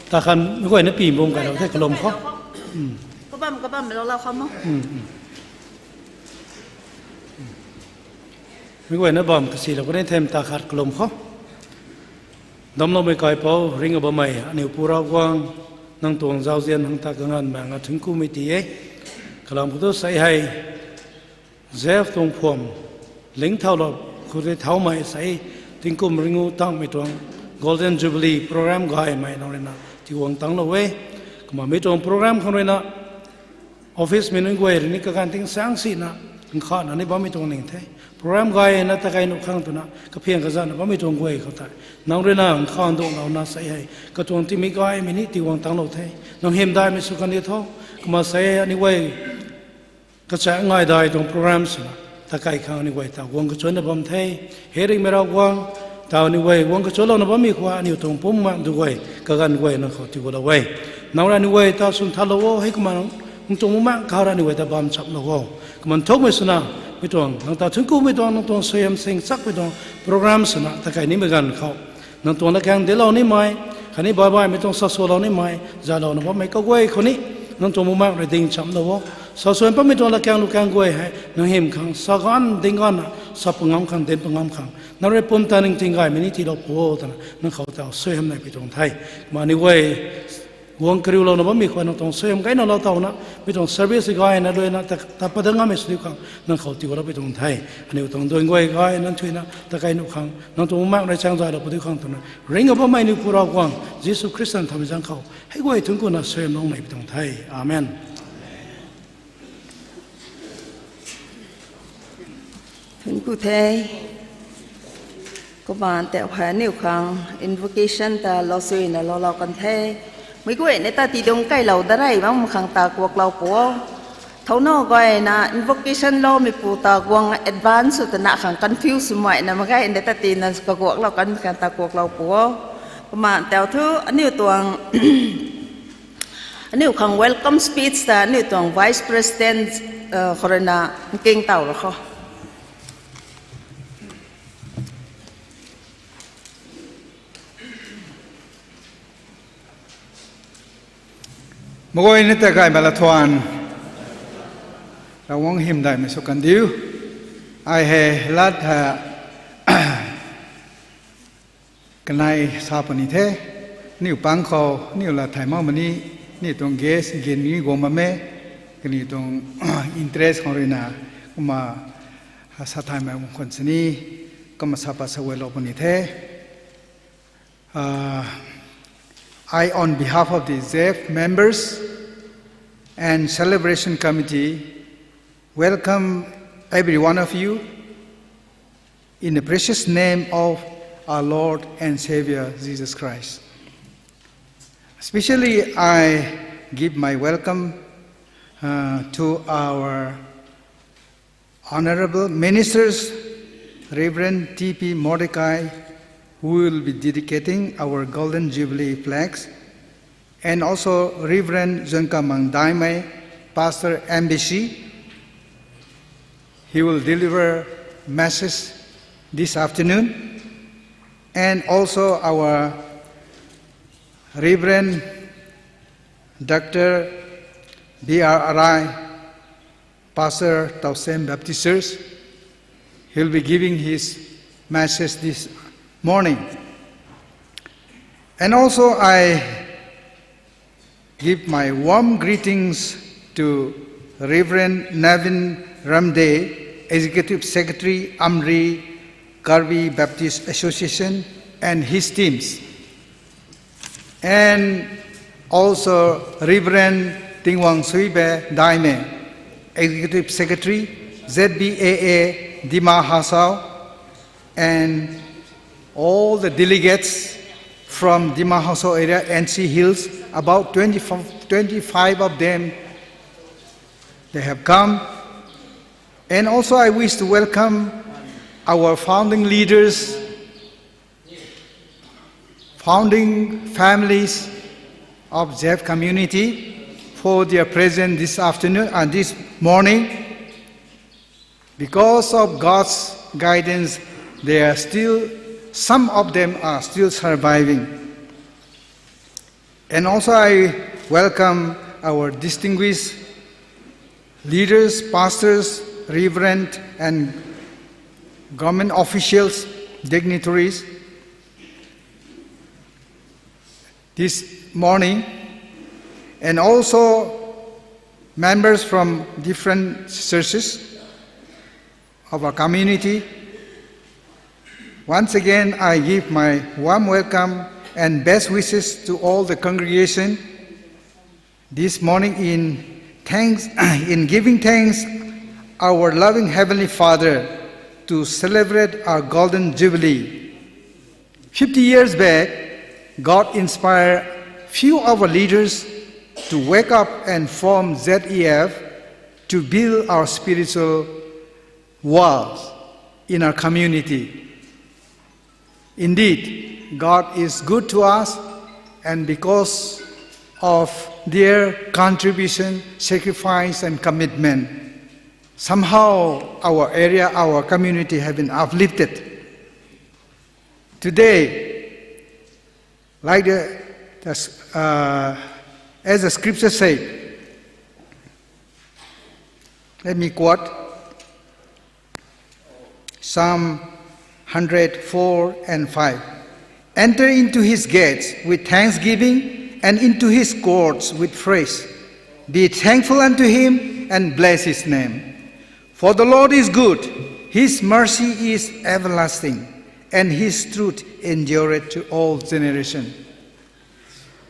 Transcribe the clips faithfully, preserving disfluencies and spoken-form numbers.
Ta khan mi guayna pi bung kai lou the kalum khou. Kabam kabam lou lou kham mo. Mi guayna bam kasi lou kani them ta khat kalum khou. Damcloumei kaipouc, ringc a bammei aniu Pu Ravguangc, nang tuang zauzian hang ta kanganv maengna thunc kumei ti e. Kalam khou tu sei hei Jeff tuang phuam lingc thaulou khou tei thaumei sei tingkum ringu tangmei tuang Golden Jubilee program gaymei nang ruina tiguang tangclou e. Kumna mi tuang program khang ruina office mei nunc guay rui ni kaganv ting sang sina nkhavna ni bammei tuang ning the. Program gayna takai nuh khang twna kaphiang kazanna bammei tuang guay khou tei nang ruina nkhav ndauhlouna sei hei katuang timei gaymei ni tiguang tangclou the. Nang hymdaihmei sw kandi tho. Kumna sei hei aniu guay kachak ngaidai tuang program swna takai khang aniu guay ta guang kachuanna bam the. He ringhmei Ravguangc, ta aniu guay guang kachuanlouna bammei khou aniu tuang pumc mak du guay kaganv guay nang khou tigualou e. Nang rui aniu guay ta swn thalou o, heikumna nang tuang mumak khou rui aniu guay ta bam chamlou o. Kumna nthukmei swna mi tuang nang ta thunc kumei tuang nang tuang suaihiam sing chakmei tuang program swna takai nimei ganv khou nang tuang latkaeng dinclou nimei khatni baihbaihmei tuang sasualou nimei zaylouna bammei kaguay khou ni nang tuang mumak rui ding chamlou o. Sasuan bammei tuang latkaeng lukaeng guay hei nang hym khang sa ganv ding ganvna sa pangam khang dinc pangam khang nang rui pumtan ningting gaymei ni tiilou pu o twna nang khou ta suaihiam nei pi tuang the. Kumna aniu guay guang kariulouna bammei khou nang tuang suaihiam gayna lou tawna mi tuang service gayna luina ta, ta padan ngammei sw diu khang nang khou tigualou pi tuang the. Aniu tuang duan guay gayna nthuina takai nuh khang nang tuang mumak rui chaeng zaylou pu diu khang twna ringc a bammei aniu Pu Ravguangc Jisu Khrista thamei zaeng khou hei guay thunc kuna suaihiam lung nei pi tuang the. Amen. Thunc ku the. Kumna tei hei aniu khang invocation ta lou suina loulou kan the. Meic guayna ta tidung kailou da rey bam khang ta kuaklou pu o. Thowna gayna invocation loumeipu ta guang advance sw twna khang confuse swmei na mak ge, nda ta tina kaguaklou kanmei khang ta kuaklou pu o. Kumna tei thu aniu tuang aniu khang welcome speech ta aniu tuang Vice President khou ruina nkingtow ra kho. Meic guayna ta gaymei latthwan, Ravguangc hymdaihmei sw kandiu. Ai hei lat ha kanei sa puni the. Aniu pang khou aniu lat thay makmei ni, aniu tuang guest gin ni guang bam e. Kaniw tuang interest khou ruina kumna sa thaymei khwan sini kumna sa pat sa guaylou puni the. I, on behalf of the Z E F members and celebration committee, welcome every one of you in the precious name of our Lord and Savior Jesus Christ. Especially, I give my welcome uh, to our honorable ministers, Reverend T P Mordecai, who will be dedicating our Golden Jubilee flags, and also Reverend Zunkamang Daimei, Pastor M B C. He will deliver message this afternoon. And also our Reverend Doctor B R Arai, Pastor Tausem Baptist Church, he'll be giving his message this morning. And also, I give my warm greetings to Reverend Navin Ramde, Executive Secretary, Amri Karbi Baptist Association, and his teams. And also Reverend Tingwang Suibe Daime, Executive Secretary, Z B A A Dima Hasao, and all the delegates from Dima Hasao area, N C Hills, about twenty, twenty-five of them, they have come. And also I wish to welcome our founding leaders, founding families of Z E F community for their presence this afternoon and this morning. Because of God's guidance, they are still, some of them are still surviving. And also I welcome our distinguished leaders, pastors, reverend, and government officials, dignitaries this morning, and also members from different churches of our community. Once again, I give my warm welcome and best wishes to all the congregation this morning in thanks, in giving thanks our loving Heavenly Father to celebrate our Golden Jubilee. Fifty years back, God inspired few of our leaders to wake up and form Z E F to build our spiritual walls in our community. Indeed, God is good to us, and because of their contribution, sacrifice, and commitment, somehow our area, our community have been uplifted. Today, like the, the, uh, as the scripture said, let me quote Psalm hundred four and five. Enter into his gates with thanksgiving and into his courts with praise. Be thankful unto him and bless his name. For the Lord is good, his mercy is everlasting, and his truth endureth to all generation.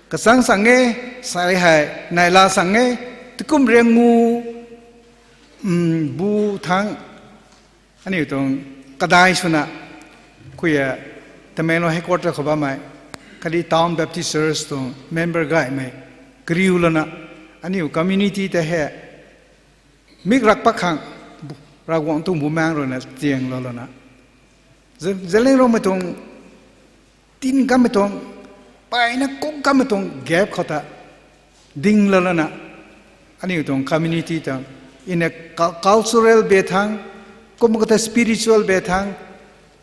Kachang sang e, sai hei, naila sang e, tukum riang ngu, mm, bu thang, aniu tuang kadai swna, khuiya, Tamenglong headquarter khou bammei, khatni Town Baptist Church tuang member gaymei, kariu lana, aniu community ta he, mik rak pakhang, Ravguangc tuang bumaengc ruina tiang lou lana. Ze-, Zeliangrongmei tuang, tin kanmei tuang, paina kung kanmei tuang gap khou ta, ding lou lana, aniu tuang community ta, in a cul-, cultural be thang, kumna kata spiritual be thang,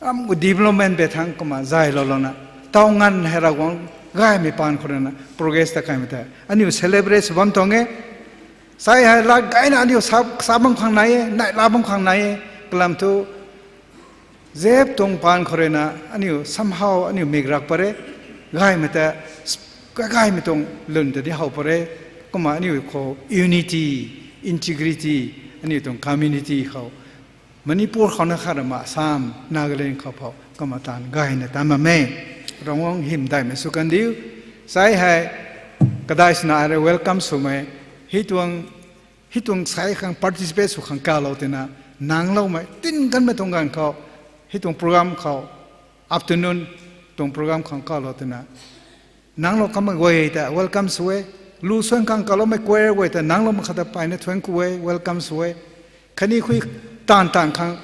am gu development be thang kumna zay lou lana, taw nganv hei Ravguangc gaymei paan khou ruina, progress ta kaimei ta. Aniu celebrate sw bam tuang e, sai hei lat gayna aniu sa, sa bam khang nai e, naila bam khang nai e, kalam thu, zep tuang paan khou ruina, aniu somehow aniu mik rak pare, gaymei ta, s-, ka gaymei tuang lwn ta di how pare, kumna aniu khou unity, integrity, aniu tuang community khou, Manipur khou na khat rama Assam, Nagaland khou phou, kumna taanv gayna tan bam e, Ravguangc hymdaihmei sw kandiu, sai hei, kadai swna ai rui welcome swmei, hei tuang, hei tuang sai khang participate sw khang kalou tina, nangloumei, tin kanmei tuang ganv khou, hei tuang program khou, afternoon tuang program khang kalou tina, nanglou kanmei guay ta welcome sw e, lu suan khang kaloumei choir guay ta nanglou mak khata paina thuanc ku e, welcome sw e, khatni khui taanv taanv khang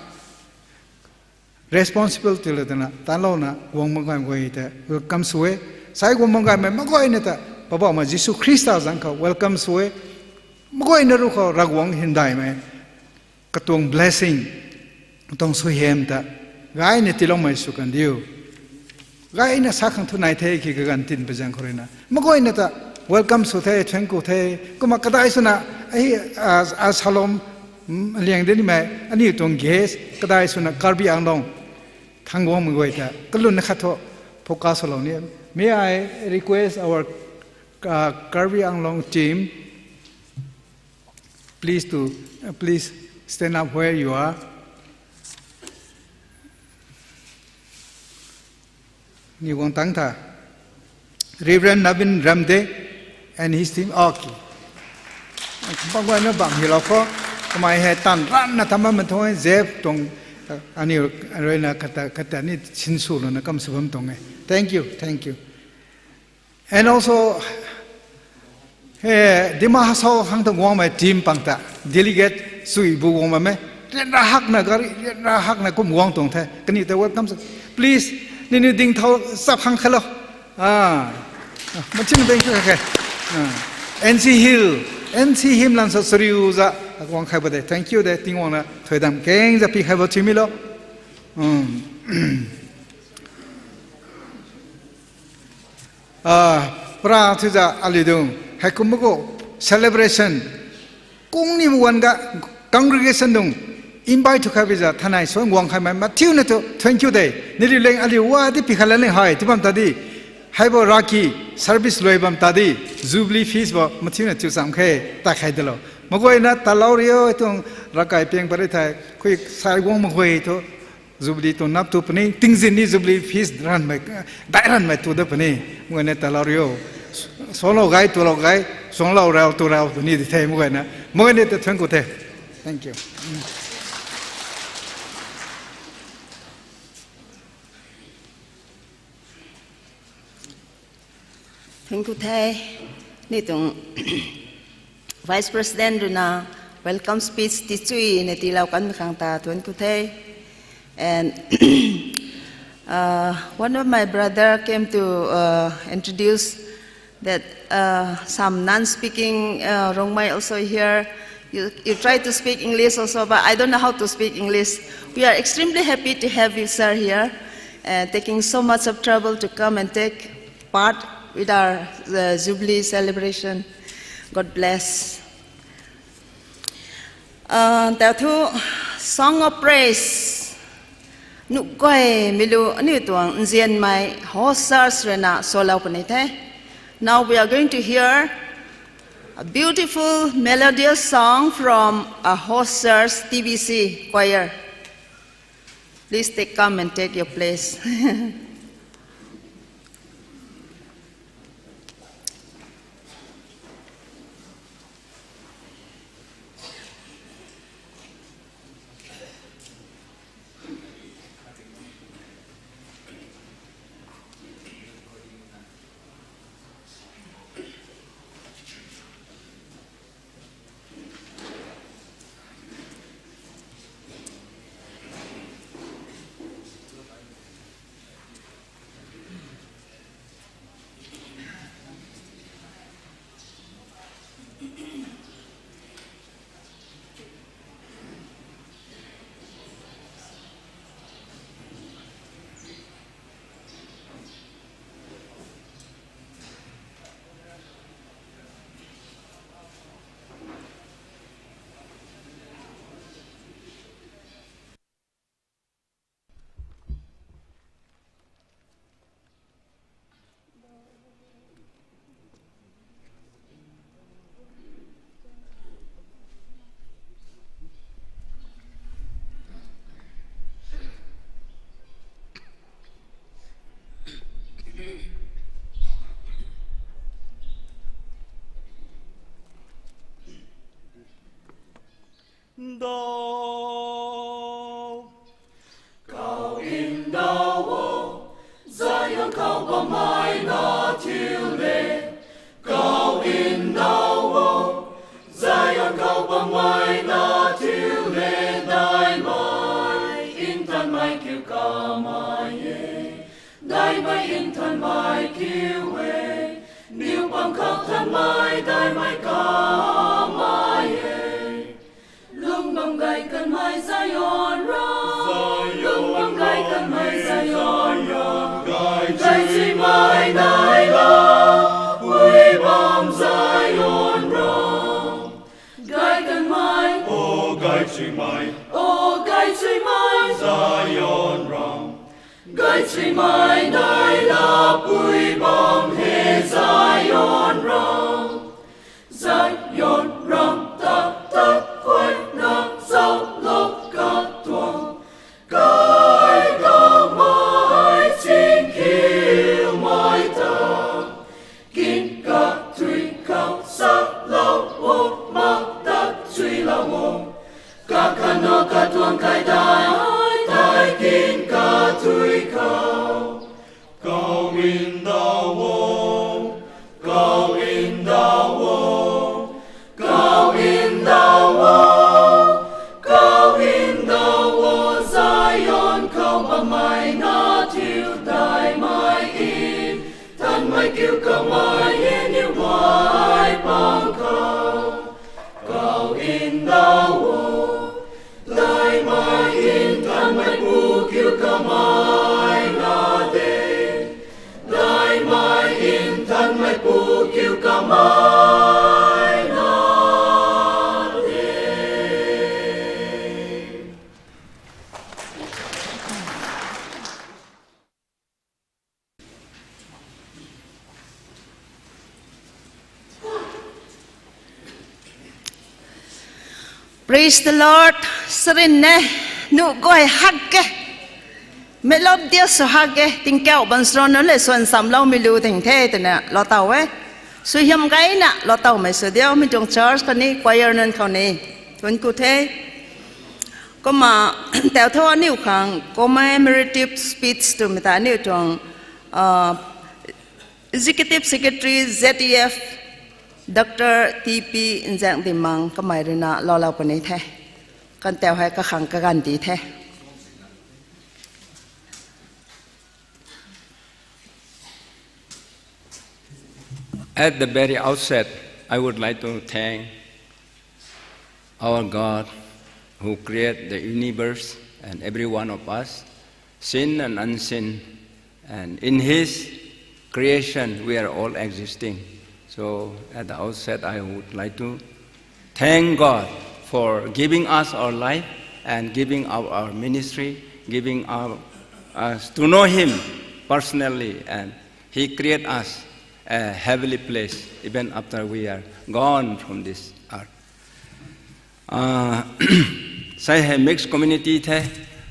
responsible tilou twna tanlouna guang mak gaymei guay ta welcome sw e, sai guang mak gaymei mak guayna ta, Poubauhmei Jisu Khrista zaeng khou welcome sw e, mak guayna ru khou Ravguangc hymdaihmei, katuang blessing, katuang suaihiam ta, gayna tiiloumei sw kandiu. Gayna sa khang thu nai the ki kaganv tin pui zaeng khou ruina, mak guayna ta welcome sw the, thuanc ku the, kumna kadai swna, ai, a, a shalom, mm, liang dinimei, aniu tuang guest, kadai swna Karbi Anglong, thang guangmei guay ta, kalwn na khat thu, focus swlou ni. May I request our, uh, Karbi Anglong team, Please to, uh, please stand up where you are. Ni guang tang tha. Reverend Navin Ramde and his team. Okay. Bang guayna bang hilou kho. Kamei hei taanv ranvna tham bammei tuang e, Jeff tuang, uh, aniu ruina kata, kata ni sinswlouna kam sw bam tuang e. Thank you, thank you. And also, he, Dima Hasao khang tuang guangmei team pang ta, delegate sui bu guang bammei, ryanra hakna gari, ryanra hakna kum guang tuang the, kaniw ta welcome sw. Please, nini ding thau sap khang khalou. Ah, machine ding kha khe. Ah, N C Hill, N C Hill lan sa sariu za, guang khai bo de, thank you de, Tingwang na thuy dam keng za pi khai bo chimilou. Hmm. Ah, Pra thu za aliu dung, heikum mak khou celebration. Kung ni muan ga congregation dung invite thu kha bi za thanai suan guang khaimei mathiuna thu thank you de. Nili leng aliu wa di pi kha la leng hai ti bam ta di. Hei bo raki service lui bam ta di. Jubilee feast bo mathiuna thiu cham khe ta khai de lo. Maguayna talau rio tuang rakai piang pari thai. Khui sai guang maguay thu. Jubilee tu nap tu puni, tingzin ni Jubilee feast ranmei, dai ranmei tu da puni, mui ne talau rio. Suanglou gai, tulou gai, suanglou rau, tu rau puni di the, mui ne, mui ne ta thuan ku the. Thank you. Thank you the. Ni tuang Vice President ruina welcome speech ti chui ne tiilou kanmei khang ta thuan ku the. And uh, one of my brother came to uh, introduce that uh, some non-speaking uh, Rongmei also here. You, you try to speak English also, but I don't know how to speak English. We are extremely happy to have you, sir, here, uh, taking so much of trouble to come and take part with our uh, Jubilee celebration. God bless. Uh, tau thu Song of Praise. Nuh guay milu aniu tuang nzianmei host sirs ruina sualou puni the. Now we are going to hear a beautiful melodious song from a host sirs T B C choir. Please take, come and take your place. Ndo. Kau ndau o, Zion khou bammei na thiu le. Kau ndau o, Zion khou bammei na thiu le. Daimei nthanmei kiu kamei e. Daimei nthanmei kiu e. Niw pang khou thanmei daimei kamei e. Lung bam gay kanmei Zion rau. Lung bam gay kanmei Zion rau. Gay chuimei nai la, pui bam Zion rau. Gay kanmei, o gay chuimei, o gay chuimei Zion rau. Gay chuimei nai la, pui bam he Zion rau. Zion Praise the Lord. Sarin ne, nu guay hak ke. Melop dia su hak ke, tingkauh ban sron nu le suan samlou mi lu ting the, twna lou taw e. Suaihiam gayna lou taw mei sw diu, mi tuang church khatni choir nunc khou ni. Thuanc ku the. Kumna, tau tho aniu khang commemorative speech twmei ta aniu tuang, ah, Executive Secretary Z E F, Doctor T P Nzaengdimang kamei ruina loulou puni the. Kan tau hei kakhang kaganv di the. At the very outset, I would like to thank our God who created the universe and every one of us, seen and unseen, and in His creation we are all existing. So at the outset, I would like to thank God for giving us our life and giving our, our ministry, giving our, us to know Him personally, and He create us a heavenly place even after we are gone from this earth. Sei hei mixed community the,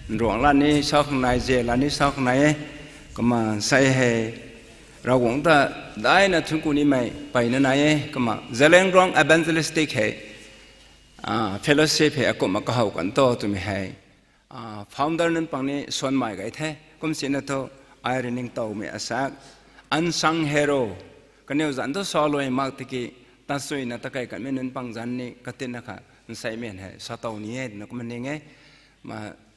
Nruangc la ni sa khang nai, Ze la ni sa khang nai e. Kumna sei hei Ravguangc ta daina thuanc ku nimei peyna nai e. Kumna Zeliangrong Evangelistic hei fellowship hei akumhna kahow kan to twmei hei founder nunc pang ni suanmei gay the. Kum sina thu ai rui ningtowmei asaekc, unsung hero, kaniw zanc thu salou mak tiki, tasuina takei kanmei nunc pang zanc ni katinna kha nseimei hei satow ni e twna kumna ning e.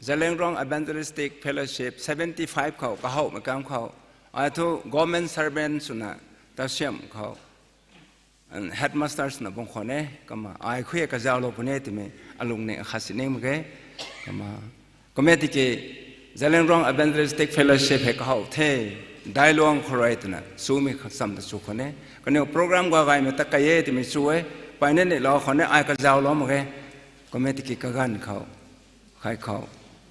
Zeliangrong Evangelistic Fellowship seventy five khou kahowmei kam khou, ai thu government servant swna tasiam khou headmaster swna bam khwan e. Kumna ai khuay kazauhlou puni e twmei alung ni akhat si ning mak ge. Kumna, kumna tiki Zeliangrong Evangelistic Fellowship hei kahow the, Dailuang khou rui twna chumei kha cham ta chu khwan e. Kaniw program gagaymei ta kei e twmei chu e, peyna neilou khwan e, ai kazauhlou mak ge. Kumna tiki kaganv khou, khai khou,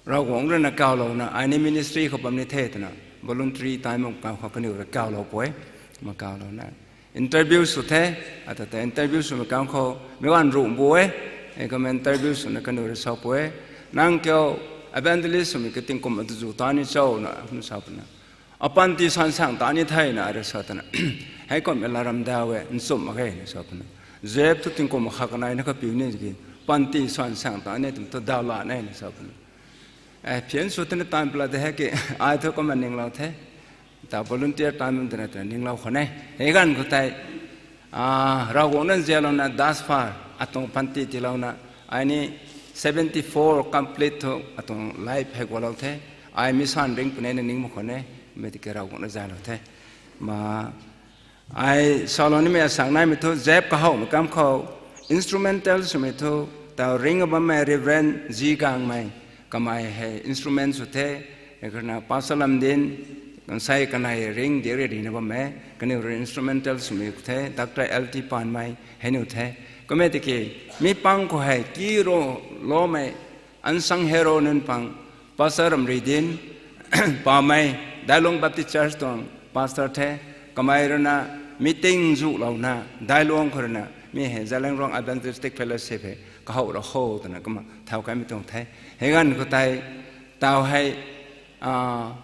Ravguangc ruina kawlouna, ai ni ministry khou bam ni the twna, voluntary time khou kaniw rui kawlou pui e, ma kawlouna interview sw the, ata ta interview swmei kam khou, meic ganv ruh bu e, kumna interview swna kaniw rui sa pui e, nang kiu evangelist swmei ki tingkum atu zu ta ni cho na, kum sa puna. Apanty swan sang ta ni thena, ai rui sa twna. Hei kummei la ram daw e, nchumh mak ge na sa puna. Zep thu tingkum kha kanei na kapiu ni ki, panty swan sang ta ni twmei thu daw la ne na sa puna. Phian sw twna time pla de hei ki, ai thu kumna ninglou the. Ta volunteer time twna twna ninglou khwan e. Hei ganv khou tei, Ravguangc nzianlouna thus far atuang panty tiilouna, ai ni seventy four complete thu atuang life hei gualou the. Ai mission ring puni na ning mak khwan e. Mei tiki Ravguangc na zalou the. Ma, ai salou nimei asang naimei thu, Zep kahowmei kam khou instrumental swmei thu, tau ring bammei Reverend G Gangmei, kamei hei instrument sw the, hei karna Pastor Lamdin, kansei kanei ring di ri rina bam e, kaniw rui instrumental swmei the, Doctor L T Panmei, hei niw the. Kumna tiki, mi pang khou hei ki ro loumei, unsung hero nunc pang, Pastor Ramridin, Pamei, Dailong Baptist Church tuang pastor the, kamei ruina meeting zuhlouna, Dailong khou ruina, mi hei Zeliangrong Evangelistic Fellowship hei kahow ra kho twna kumna thau kaimei tuang the. Hei ganv khou tei, tau hei,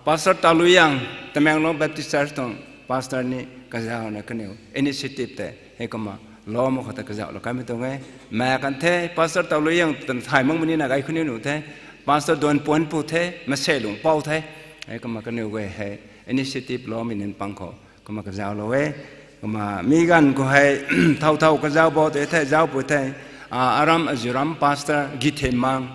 Pastor Taluiyang, Tamenglong Baptist Church tuang pastor ni kazauna kaniw initiative tei hei kumna lou mak khou ta kazauhlou kaimei tuang e. Mak kan the, Pastor Taluiyang twna thay mak mani na gay khou ni nuh the, Pastor Donpuanpu the, Maselungpou the, hei kumna kaniw guay hei initiative loumei nunc pang khou kumna kazauhlou e. Kumna mi ganv khou hei thow thow kazauh bo tei the, zauc pui the, aram azuram Pastor Githimmang,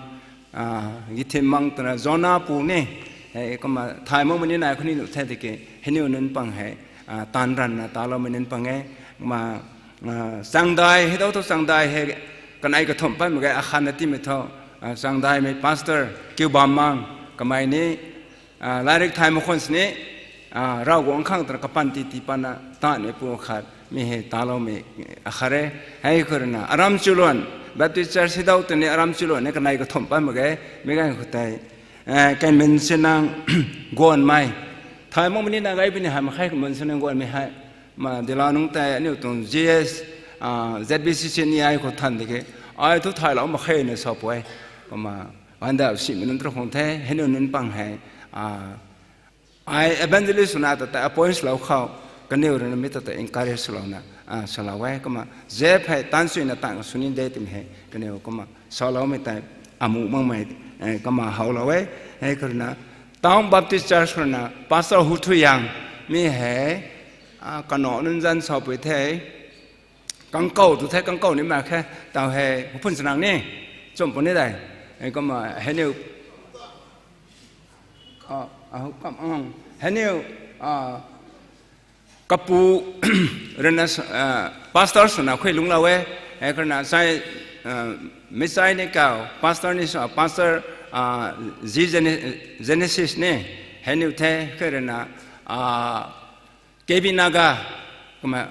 Githimmang twna Jona pu ni, hei kumna thay mak mani nai khou ni nuh the tiki, hei niw nunc pang hei, taanv ranvna taloumei nunc pang e. Kumna, Changdai, hei dau thu Changdai hei, kanei kathumh pat mak ge, akhatna timei thu, Changdaimei Pastor Kiubammang, kamei ni, lairik thay mak khwan sini, Ravguangc khang twna kapanty tii patna taanvmei pu khat, mi hei taloumei akhat e. Hei khou ruina, Aram Chuluan, Baptist Church hei dau twni Aram Chuluan ni kanei kathumh pat mak ge, mi ganv khou tei, Kaiminsinang Guanmei. Thay mak mani na gay puni hei mak khe, Kaiminsinang Guanmei hei. Ma dila nungc tei aniu tuang G S, Z B C C ni ai khou than tiki, Ai thu thaylou mak khe na sa pui. Kumna, gandauh simei nunc tu khang the, hei nunc nunc pang hei, a, ai evangelist swna ta tei appoint swlou khou, kaniw rui na mi ta tei encourage swlouna, a, salou e. Kumna, Zep hei tan suina tang sw ni de twmei hei, kaniw kumna saloumei tei, amu makmei, e, kumna howlou e. Hei khou rui na, Town Baptist Church khou rui na, Pastor Hu Thu Yang, mi hei, a, kanac nunc zanc sa pui the, kangkou tu the, kangkou ni mak khe, tau hei, phun chanang ni, chum puni dei. E, kumna, hei niw, a, a, kam, ang, hei niw, a, kapu, rui na, a, pastor swna khui lungclou e, hei khou rui na, sai, a, meichai ni kau, pastor ni sa, pastor, a, zi Gene-, Genesis ni, hei niw the, khe rui na, a, K B Naga, kumna,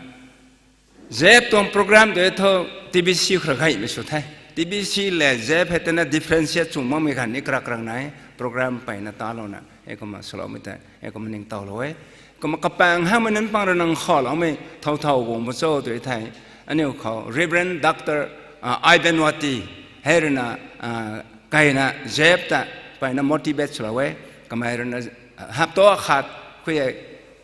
Zep tuang program tei thu T B C khou rui gaymei sw the. T B C le Zep hei tana differentiate sw makmei ganv ni krak krak nai, program mpeyna talouna, e kumna saloumei tei, e kumna ningtowlou e. Kumna kapaeng hamei nunc pang rui nang khaloumei, thau thau guang bo cho tw thei. Aniu khou, Reverend Doctor, a, Ivan Wati, hei rui na, a, kaina Zep ta, mpeyna motivate swlou e. Kamei rui na, hapta khat, khui e,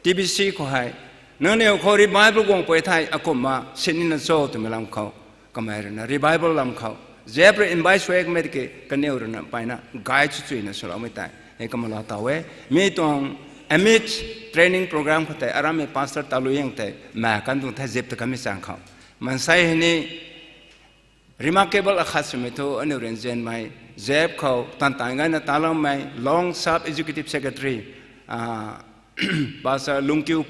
T B C khou hei, nangniw khou revival guang pui thei, akumhna sinina cho twmei lam khou, kamei rui na revival lam khou, Zep rui invite sw e kamei tiki, kaniw rui na mpeyna guide chuchuina swloumei tei, hei kumna laa taw e. Mi tuang amid training program khou tei, aramei pastor Taluyang tei, ma kan tuang the Zep ta kamei chang khou. Maansei hei ni, remarkable akhat swmei thu, aniu rui nzianmei, Zep khou, tan tan gayna taloumei, long sub executive secretary, a, Pastor Lungkiu,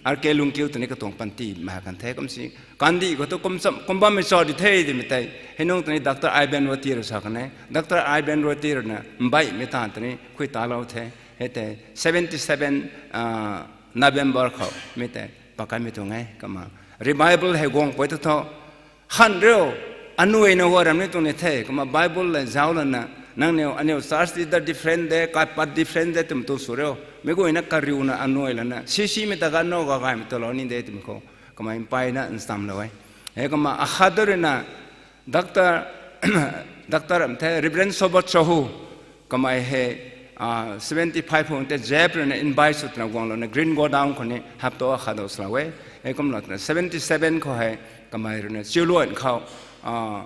R K Lungkiu tei ni katuang panty ma kan the, kum si, kandih khou thu kum cham, kum bammei cha di the twmei tei, hei nung tei ni Doctor Ivan Roti rui sa kan e, Doctor Ivan Roti rui na, mbaihmei tan tei ni, khui talou the, hei tei, seventy seven, a, November khou, mi tei, pakaimei tuang e, kumna, revival hei guang pui tu thu, han riu, anuai na gua ram ni tuang ni the, kumna Bible le zauc lana, nangniw, aniu church leader different de, kaipat different de, twmei tu sw riu, mei guayna kariuna anuai lana, C C mei ta ganv no gagaymei talou ni de, twmei khou, kamei mpeyna nsamlou e. Hei kumna, akhat rui na, Doctor, Doctor am the, Reverend Sobot Sahu, kamei hei, a, seventy five hung tei Zep rui na invite sw twna guanglouna Green Godown khou ni hapta khat dou salou e. Hei kumna twna seventy seven khou hei kamei rui na Chiuluan khou, a,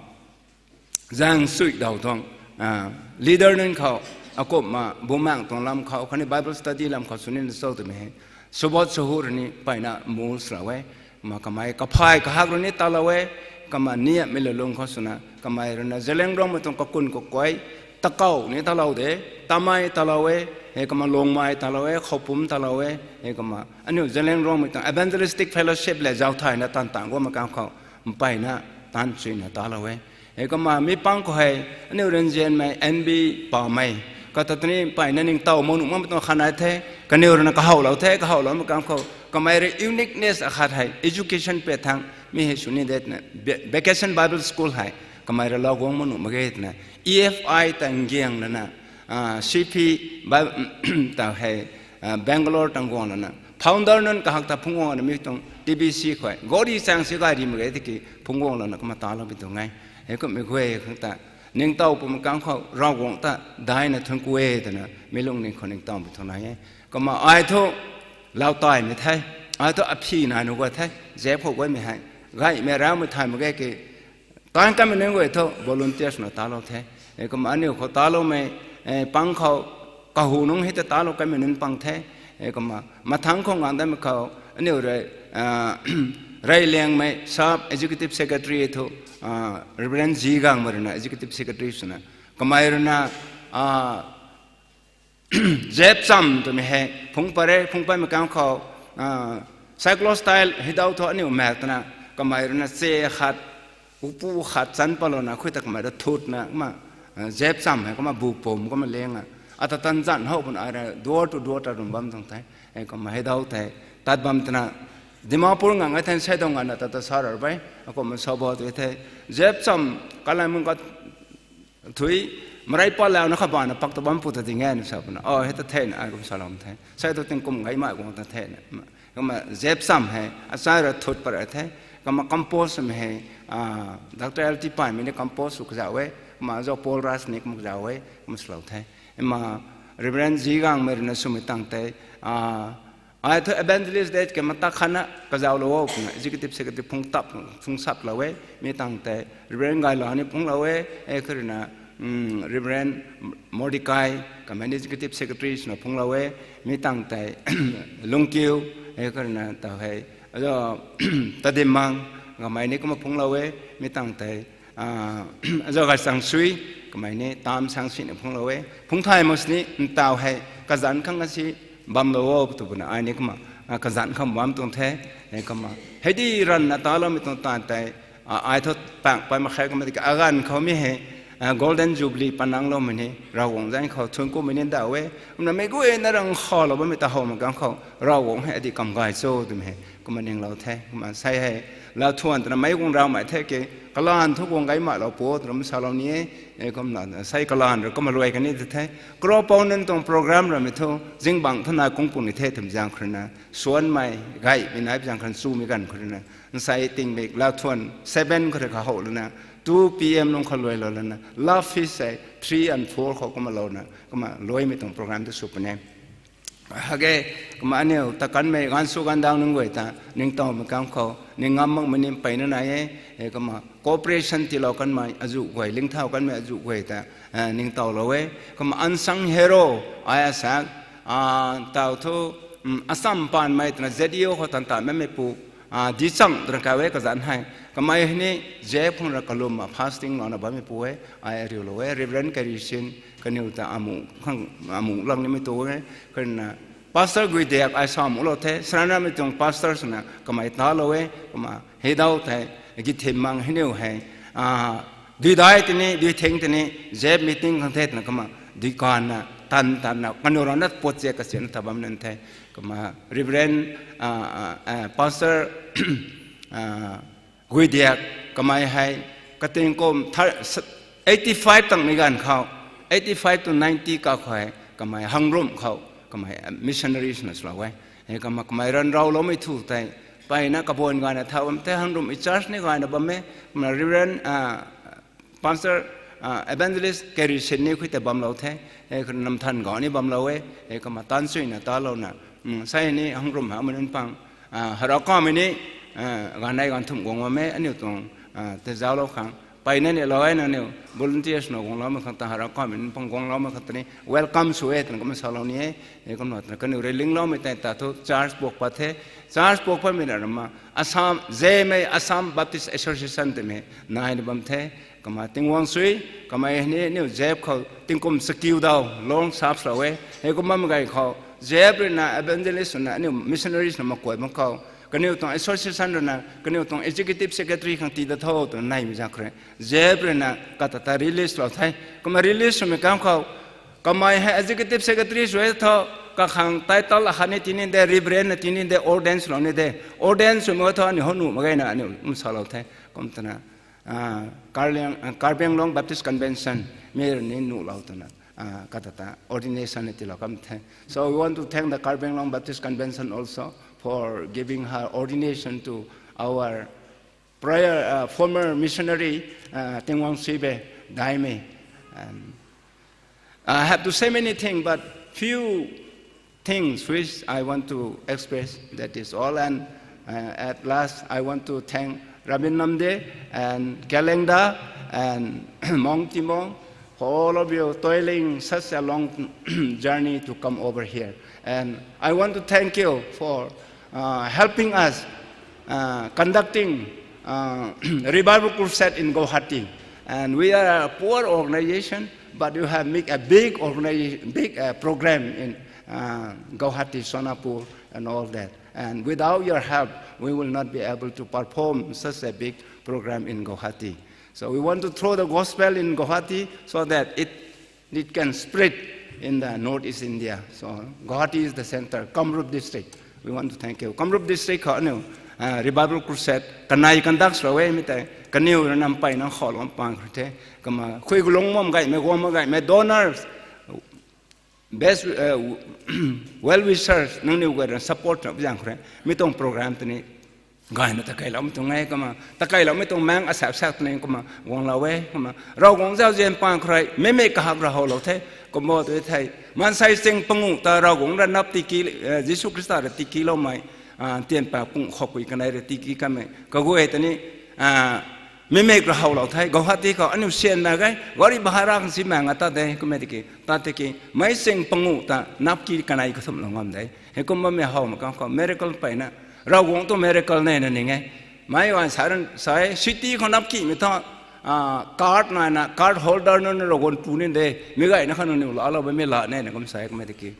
zaeng sui daw tuang, a, leader nunc khou, akumhna Bumaengh tuang lam khou, khatni Bible study lam khou sw nina cho twmei hei, Sobot Sahu rui ni mpeyna mul salou e. Kumna kamei kaphay kahak rui ni talou e, kumna niamei lulung khou swna, kamei rui na Zeliangrongmei tuang kakun kakuai, Takau ni talou de, Tamei talou e, hei kumna Longmei talou e, Khoupum talou e, hei kumna aniu Zeliangrongmei tuang evangelistic fellowship le zauc thayna tan tan guangmei kan khou, mpeyna tan chuina talou e. Hei kumna mi pang khou hei, aniu rui nzianmei N B Pamei, kata tei ni mpeyna ningtow mak nuh makmei tuang khat nai the, kaniw rui na kahowlou the, kahowloumei kan khou, kamei rui uniqueness akhat hei, education pat thang, mi hei sw ni de twna, va-, Vacation Bible School hei, kamei rui lou guang mak nuh mak ge twna, E F I ta ngiang lana, a, C P, Bi-, ta hei, a, Bangalore tang guang lana, founder nunc kahak ta phungc guang lana mi tuang T B C khou, gari chaeng si gari mak ge tiki phungc guang lana kumna taloumei tuang e. Hei kumhmei guay khang ta, ningtow pumei kan khou, Ravguangc ta, daina thuanc ku e twna, mi lungning khou ningtowmei tuang nai e. Kumna ai thu, lau taimei the, ai thu aphi nai nu gua the, Zep khou guaymei hei, gaymei raumei thay mak ge ki, tan kanmei nunc guay thu volunteers na talou the. E kumna aniu khou taloumei, e, pang khou, kahu nungc hei ta talou kanmei nunc pang the. E kumna mathangc khou ngang datmei khou, aniu rui, a, Reyliangmei sub executive secretary thu, a, Reverend G Gangmei rui na executive secretary swna, kamei rui na, a, Zepcham twmei hei phungc pat e, phungc patmei kan khou, a, cyclostyle hei dau thu aniu maek twna, kamei rui na che khat, upu khat chan patlouna khui ta kamei rui thutna kumna, a, Zepcham hei kumna bu pum kumna leng a, ata tan zanc how pun ai rui door to door ta rum bam tuang the. E kumna hei dau tei tat bam twna, Dimapur ngang e the, sei dau nganvna tata sa rar bai, akumna sa bo tw the, Zepcham, Kalaimung ka thui, marei pat launa kha bana pak ta bam pu ta ding e na sa puna, o, hei ta thena, ai kum salou the. Sei tu tingkum gaymei guang ta thena. Kumna Zepcham hei, achai rui thut pat ra the. Kumna compose swmei hei, Doctor L T Paimei ni compose sw kazauh e, kumna zauc Paul Ras ni kumna kazauh e, kumna swlou the. Kumna Reverend Zigangmei rui na swmei tang tei, ai thu evangelist de ke matak khatna kazauhlou o twna executive secretary phung tap, phung saplou e, mi tang tei Reverend Gaila ni phunglou e, e kha rui na, Reverend Mordecai, kamei ni executive secretary swna phunglou e, mi tang tei Lungkiu, e kha rui na taw hei, azo Tadimmang, kamei ni kumna phunglou e, mi tang tei, azo Gaichangsui, kamei ni Tam Sangsi ni phunglou e, phung thay mak sini ntaw hei, kazanc khang asi bamlou o twpuna ai ni kumna, kazanc khang bam tuang the, e kumna. Heidi ranvna taloumei tuang taanv tei, ai thu pang pay mak khe kumna tiki aganv khou mi hei, Golden Jubilee panangloumei ni, Ravguangc zanc khou thuanc kumei ni daw e, kumna meic guayna rang khalou bammei ta how mak ganv khou, Ravguangc hei adi kam gay cho twmei hei, kumna ninglou the, kumna sei hei, lau thuan twna meic guang ravmei the ke, kalanv thu guang gay malou pu twna salou ni e, kumna sei kalanv rui kumna luai kani ti the, kro pou nunc tuang program ramei thu, zingbangc thana kung puni the twmei zaeng khou rui na, suanmei, gaymei nai zaeng khou rui na, chumei ganv khou rui na, nsei tingmik lau thuan seven khou rui kha how lana, two P M lung khou luailou lana, love feast hei three and four khou kumna louna, kumna luaimei tuang program tu sw puni e. Hage, kumna aniu ta kanmei ganv sw ganv daeng nunc guay ta, ningtowmei kam khou, ning ngam makmei ni mpeyna nai e, e kumna cooperation tiilou kanmei azuh guay, lingthau kanmei azuh guay ta, ningtowlou e. Kumna unsung hero, ai asak, taw thu, Assam panmei twna Z E O khou tan tanmei pu, Dichang twna kau e kazanc hei. Kamei hei ni Z F khang ra kalum a fasting louna bammei pu e, ai ariulou e, Reverend Karisin, kaniw ta amu, amu lang nimei tu e, karna Pastor Guidiak ai sa mulou the, Saranamei tuang pastor swna kamei talou e, kumna hei daw thei, Githimmang hei niw hei, duidai tini, duithing tini, Z F meeting khang the twna kumna, duikanna, tan tanna, kaniw rana pot che kasianna ta bam nan the, kumna Reverend, Pastor Guidiak, kamei hei, kating kum, eighty-five tangmei ganv khou, eighty-five to ninety kakhou hei, kamei Hangrum khou, kamei missionary swna swlou e. Hei kumna kamei ranrauloumei thu tei, mpeyna kabuan gayna thau bam the, Hangrum church ni gayna bam e, kumna Reverend, Pastor, Evangelist Karisin ni khui tei bamlou the, hei kumna Namthan Gau ni bamlou e, hei kumna tanchuina talouna, sei ni Hangrum hamei nunc pang, Harakamei ni, ganei ganthumh guang bam e, aniu tuang, tei zauclou khang, mpeyna ni lou e nangniw, volunteers na guangloumei khang ta Harakamei nunc pang guangloumei khang ta ni welcome sw e twna kumna salou ni e, hei kumna twna kaniw rui lingloumei tei ta thu church puak pat the, church puak patmei na rama, Assam, Zemei Assam Baptist Association twmei, naina bam the, kumna Tingwang sui, kamei hei ni aniw Z F khou tingkum chakiu daw, long sap swlou e, hei kumna bammei gay khou, Z F rui na evangelist swna aniw missionaries na makuai bam khou, kaniw tuang association rui na, kaniw tuang executive secretary khang tii da tho twna neimei zaeng khou rui, Z F rui na kata ta release lou the, kumna release swmei kam khou, kamei hei executive secretary sw e tho, kakhang title akhat ni tii ni de, Reverend na tii ni de, ordain swlou ni de, ordain swmei tho aniu how nuh mak ge na aniu kum salou the, kum twna, Karbi Anglong Baptist Convention, mi rui ni nuhlou twna, kata ta ordination na tiilou kam the. So we want to thank the Karbi Anglong Baptist Convention also for giving her ordination to our prior, former missionary, Tingwang Sibe Daimei. And I have to say many things, but few things which I want to express, that is all. And at last, I want to thank Rabin Namde and Kalengda and Mong Timong for all of you toiling such a long journey to come over here. And I want to thank you for helping us conducting Revival Crusade in Guwahati. And we are a poor organization, but you have make a big organization, big program in Guwahati, Sonapur, and all that. And without your help, we will not be able to perform such a big program in Guwahati. So we want to throw the gospel in Guwahati so that it it can spread in the northeast India. So Guwahati is the center, Kamrup district. We want to thank you. Kamrup district khou aniu Revival Crusade kanei conduct swlou e mi tei, kaniw rui na mpeyna khaulou pang khou the. Kumna khui gulung bam gaymei, guang bam gaymei donors, best well wishers nangniw guay rui support na zaeng khou rui mi tuang program tei ni Gayna takeiloumei tuang e kumna, takeiloumei tuang maeng asak sak twni kumna guanglou e kumna. Ravguangc zauzian paan khou rui meimei kahak rui howlou the, kumna tu the. Maansei ching panguh ta Ravguangc rui nap tiki, eh, Jisu Khrista rui tikiloumei, ah, tian pa kung khou pui kanei rui tiki kamei kaguay ta ni, ah, meimei rui howlou the, Guwahati khou aniu sian mak ge, gari bhara khang si mak nga ta de, kumna tiki, ta tiki, meic ching panguh ta nap ki kanei kathumhlou ngam de. Heikum bammei how mak khang khou miracle mpeyna, Ravguangc tuang miracle nai na ning e. Meic guayna sa, sa e, city khou nap kimei thu, ah, card naina, card holder nunc Ravguangc pu ni de, mi gayna khang nangniw laalou bammei la nai na kum sa e, kumna tiki.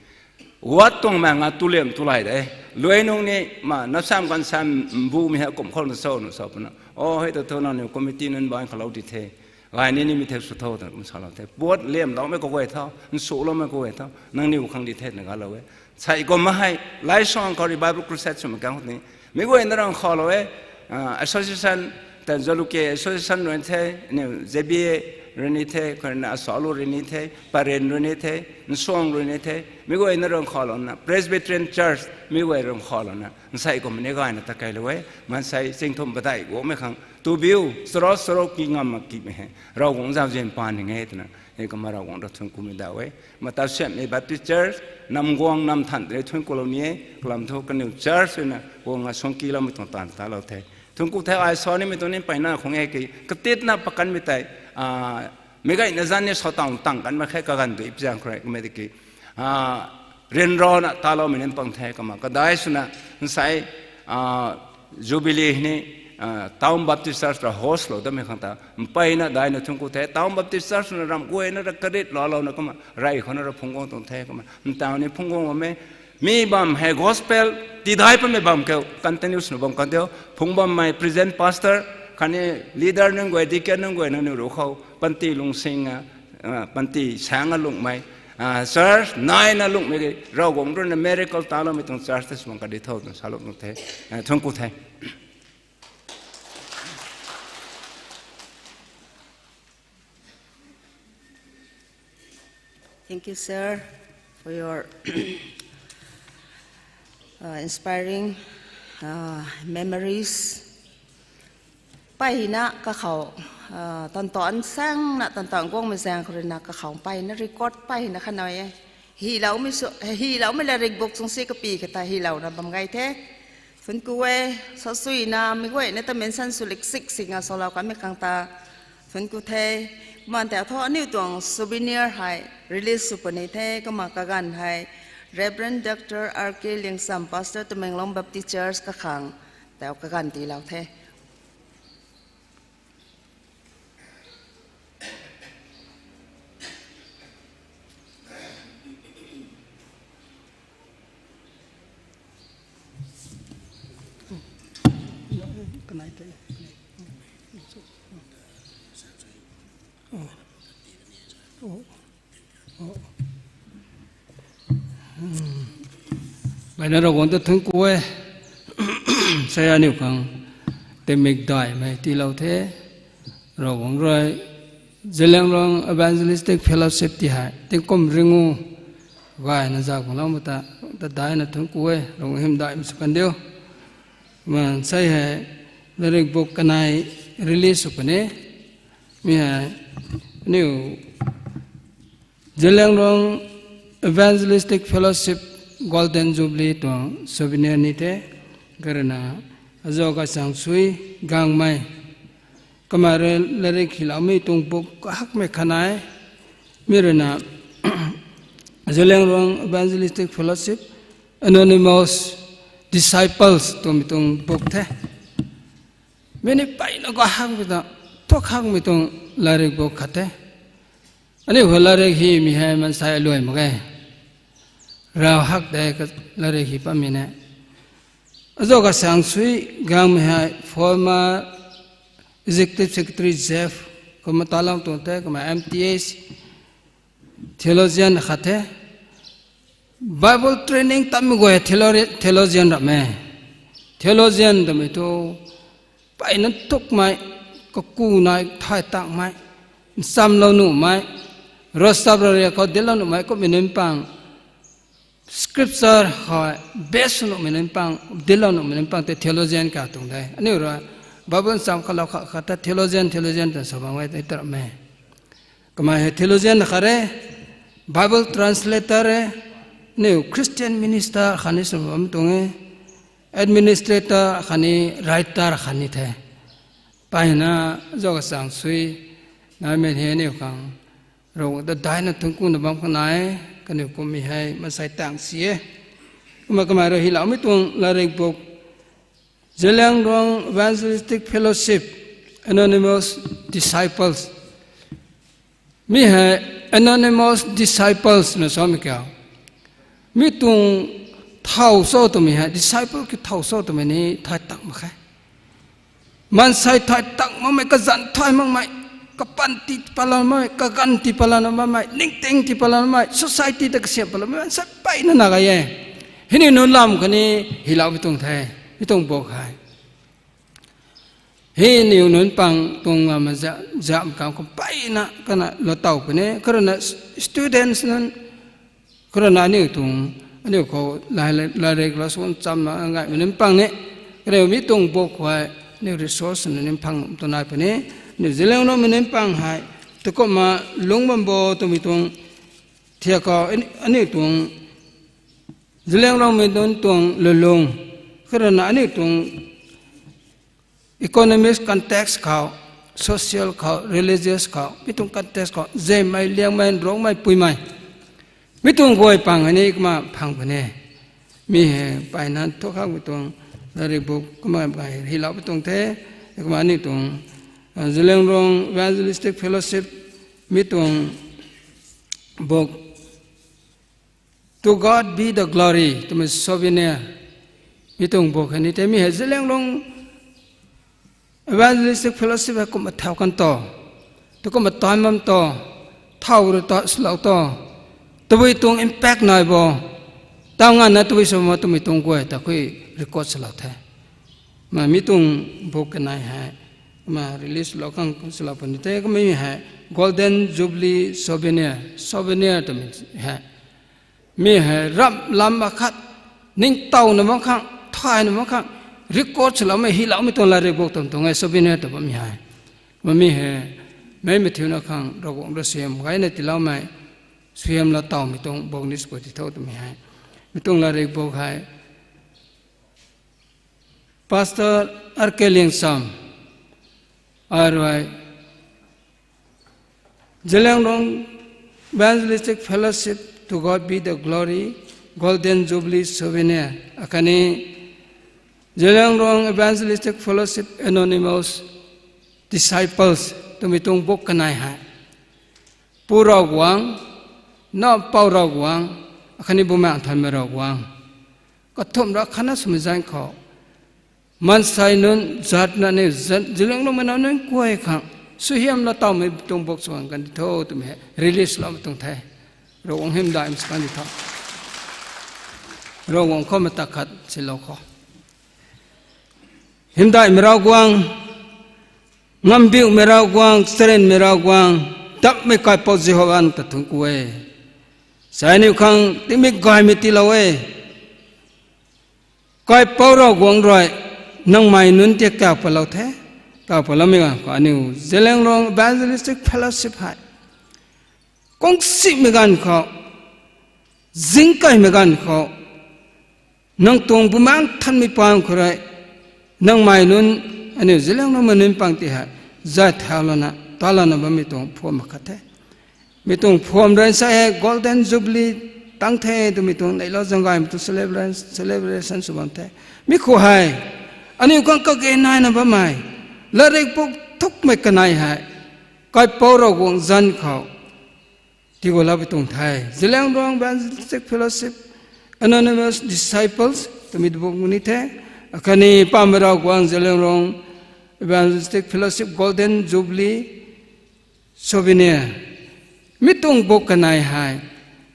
Wat tuang mak nga tuliam tulai de. Luai nung ni, ma, napsam kan sam mbumei hei kum khou na cho, na cho puna. O, hei ta thu nangniw committee nunc baanc khou lou di the. Gay ni nimei thek sw tho twna kum salou the. Puat liamloumei kaguay tho, nsuloumei kaguay tho, nangniw khang di the twna galou e. Sei kumna hei, Laisuang khou Revival Crusade swmei khang ni, mi guayna rui khou lou e, ah, association, ta Jalukie association rui the, aniu Z B A rui ni the, khou rui na Asalu rui ni the, Paren rui ni the, Nsuang rui ni the, mi guayna rui khou louna, Presbyterian Church, mi guay rui khou louna, nsei kumna ni gayna takeilou e, maansei chingthum padeih guangmei khang, tu biu, saro saro ki ngam mak kimei hei, Ravguangc zauzian paan ning e twna, hei kumna Ravguangc rui thuanc kumei daw e. Mata Siamhmei Baptist Church, Namguang Namthan rui thuanc kulou ni e, kalam thu kaniw church rui na, guang a suang kiloumei tuang taanv talou the. Thuanc ku the, ai sa nimei tuang ni mpeyna khang e ki, katitna pakanmei tei, ah, meic gayna zanc ni sa tang tang kan mak khe kaganv tu ip zaeng khou rui, kumna tiki, ah, ryanrana taloumei ni pang the kumna, kadai swna, nsei, ah, Jubilee ni, ah, Town Baptist Church rui host lou damei khang ta, mpeyna daina thuanc ku the, Town Baptist Church na ramh guayna rui karit lou louna kumna, rey khou na rui phungc guang tuang the kumna, ntaw ni phungc guang bam e, mi bam hei gospel, tidai patmei bam khou, continuous na bam kan diu, phungc bammei present pastor, khatni leader nunc guay, deacon nunc guay nangniw ruc khou, panty lungsing a, ah, panty saeng a lungmei, ah, church naina lungmei, Ravguangc rui na miracle taloumei tuang church ta sw bam kadi tho twna salou tuang the, ah, thuanc ku the. Thank you, sir, for your, uh, inspiring, uh, memories. Mpeyna kakhou, uh, tan tan saengna, tan tan guangmei zaeng khou rui na kakhou mpeyna record mpeyna kha nai e. Hiloumei sw, hiloumei latrik book chung si kapy kata hilouna bam gay the. Thuanc ku e, sa suina, mi guayna ta mention sw lik sik sik nga salou kanmei khang ta. Thuanc ku the, kumna tei thu aniu tuang souvenir hei release sw puni the, kumna kaganv hei Reverend Doctor R K Liangcham, Pastor Tamenglong Baptist Church kakhang, tei kaganv tiilou the. Mpeyna Ravguangc ta thuanc ku e. Sei aniu khang timik daihmei tiilou the. Ravguangc rui Zeliangrong Evangelistic Fellowship ti hei tingkum ringu gayna zauc guanglou mak ta, ta daina thuanc ku e, Ravguangc hymdaihmei sw kan diu. Maansei hei latrik book kanei release sw puni. Mi hei aniu Zeliangrong Evangelistic Fellowship Golden Jubilee tuang souvenir ni the, karana azo kasang sui gangmei. Kamei rui latrik hiloumei tuang book kahakmei kha nai. Mi rui na Zeliangrong Evangelistic Fellowship Anonymous Disciples twmei tuang book the. Mi ni mpeyna kahakmei ta, thu hakmei tuang latrik book khat the. Aniu khou latrik himei hei maansei aluai mak ge. Rav hak de ka latrik hi patmei ne. Azo kasang sui gangmei hei former Executive Secretary Jeff, kumna talam tuang the, kumna M T H theologian khat the. Bible training tammei guay theolo-, theologian ram e. Theologian twmei thu, mpeyna thukmei, kaku nai thay takmei, nchamlou nuhmei, ravchap ravriak khou dinclou nuhmei kummei nunc pang, scripture hei base nuhmei nunc pang, dinclou nuhmei nunc pang tei theologian ka tuang de. Aniu rui Bible cham khalou khat khat ta theologian, theologian twna sa bam e tei tarap e. Kamei hei theologian khat e, Bible translator e, aniu Christian minister khatni sw bam tuang e, administrator khatni writer khatni the. Mpeyna zauc kachang sui naimei hei aniu khang Ravguangc ta daihna thuancku na bam khang nai, kaniw kummei hei maansei tang si e. Kumna kamei rui hyloumei tuang latrik book, Zeliangrong Evangelistic Fellowship, Anonymous Disciples. Mi hei anonymous disciples na samei kiu. Mi tuang thow cho twmei hei, disciple kiu thow cho twmei ni thay tak mak khe. Maansei thay tak makmei, kazanc thay makmei, kapanty tiipatloumei, kaganv tiipatlouna bammei, ningting tiipatloumei, society ta kasiam patloumei maansei mpeyna na gay e. Hei ni nunc lam khatni hyloupui tuang the, mi tuang book hei. Hei niw nunc pang tuang lam za, zam kam khou mpeyna kana lou tow puni, khou ruina students nunc, khou ruina aniu tuang, aniu khou latrik lou sw chamna ngaimei nunc pang ni, kaniw mi tuang book hei, aniu resource nunc phang tu nai puni, aniu Zeliangrongmei nunc pang hei, tu kumna lungc bam bo twmei tuang, thiak khou, aniu tuang, Zeliangrongmei nunc tuang lulung, khou ruina aniu tuang economic context khou, social khou, religious khou, mi tuang context khou, zemei, liangmei, nrungmei, puimei, mi tuang guay pang hei ni kumna phang puni. Mi hei mpeyna thu khakmei tuang latrik book kumna gay hyloupui tuang the, kumna aniu tuang, Zeliangrong Evangelistic Fellowship, mi tuang book, To God Be the Glory twmei souvenir, mi tuang book hei ni the. Mi hei Zeliangrong Evangelistic Fellowship hei kumna thau kan to, tu kumna tan bam to, thow rui ta swlou to, tabui tuang impact nai bo, taw nganvna tabui sw ma twmei tuang guay ta khui record swlou the. Mi tuang book kanei hei, kumna release lou khang swlou puni the, kumna mi hei Golden Jubilee Souvenir, souvenir twmei hei. Mi hei ramh lam akhat, ningtowna bam khang, thayna bam khang, record swloumei, hyloumei tuang latrik book tam tuang e souvenir ta bammei hei. Kumna mi hei, meic mathiuna khang Ravguangc rui suaihiam gayna tiiloumei, suaihiamlou tawmei tuang book ni sw ti tho twmei hei. Mi tuang latrik book hei Pastor R K Liangcham, ai rui Zeliangrong Evangelistic Fellowship, To God Be the Glory, Golden Jubilee Souvenir, akhatni Zeliangrong Evangelistic Fellowship Anonymous Disciples twmei tuang book kanei hei Pu Ravguangc, Nac Mpouh Ravguangc, akhatni Bumaengh Nthanmei Ravguangc, kathumh rui khatna swmei zaeng khou, maansei nunc zatna ni, Zeliangrongmei nunc guay khang suaihiamlou tawmei tuang book sw kan di tho twmei hei release loumei tuang the. Ravguangc hymdaihmei sw kan di tho. Ravguangc khou mata khat silou khou, hymdaihmei Ravguangc, ngambiumei Ravguangc, charynmei Ravguangc, dammei Kaipouc Jihova ta thuancku e. Sa aniu khang tingmik gaymei tiilou e. Kaipouc Ravguangc rui nangmei nunc ta kau patlou the. Kau patloumei ganv khou aniu Zeliangrong Evangelistic Fellowship hei kungsimei ganv khou, zingkeymei ganv khou, nang tuang Bumaengh Nthanmei pang khou rui, nangmei nunc, aniu Zeliangrongmei nunc pang ti hei zay thaulouna talouna bammei tuang phuam akhat the. Mi tuang phuam rui sa hei Golden Jubilee tang the twmei tuang neilou zaeng gaymei tuang celebration, celebration sw bam the. Mi khou hei aniu khang kage naina bammei latrik book thukmei kanei hei Kaipouc Ravguangc zanc khou tiigulou pui tuang the. Zeliangrong Evangelistic Fellowship Anonymous Disciples twmei book ni the. Akhatni Pamei Ravguangc Zeliangrong Evangelistic Fellowship Golden Jubilee Souvenir, mi tuang book kanei hei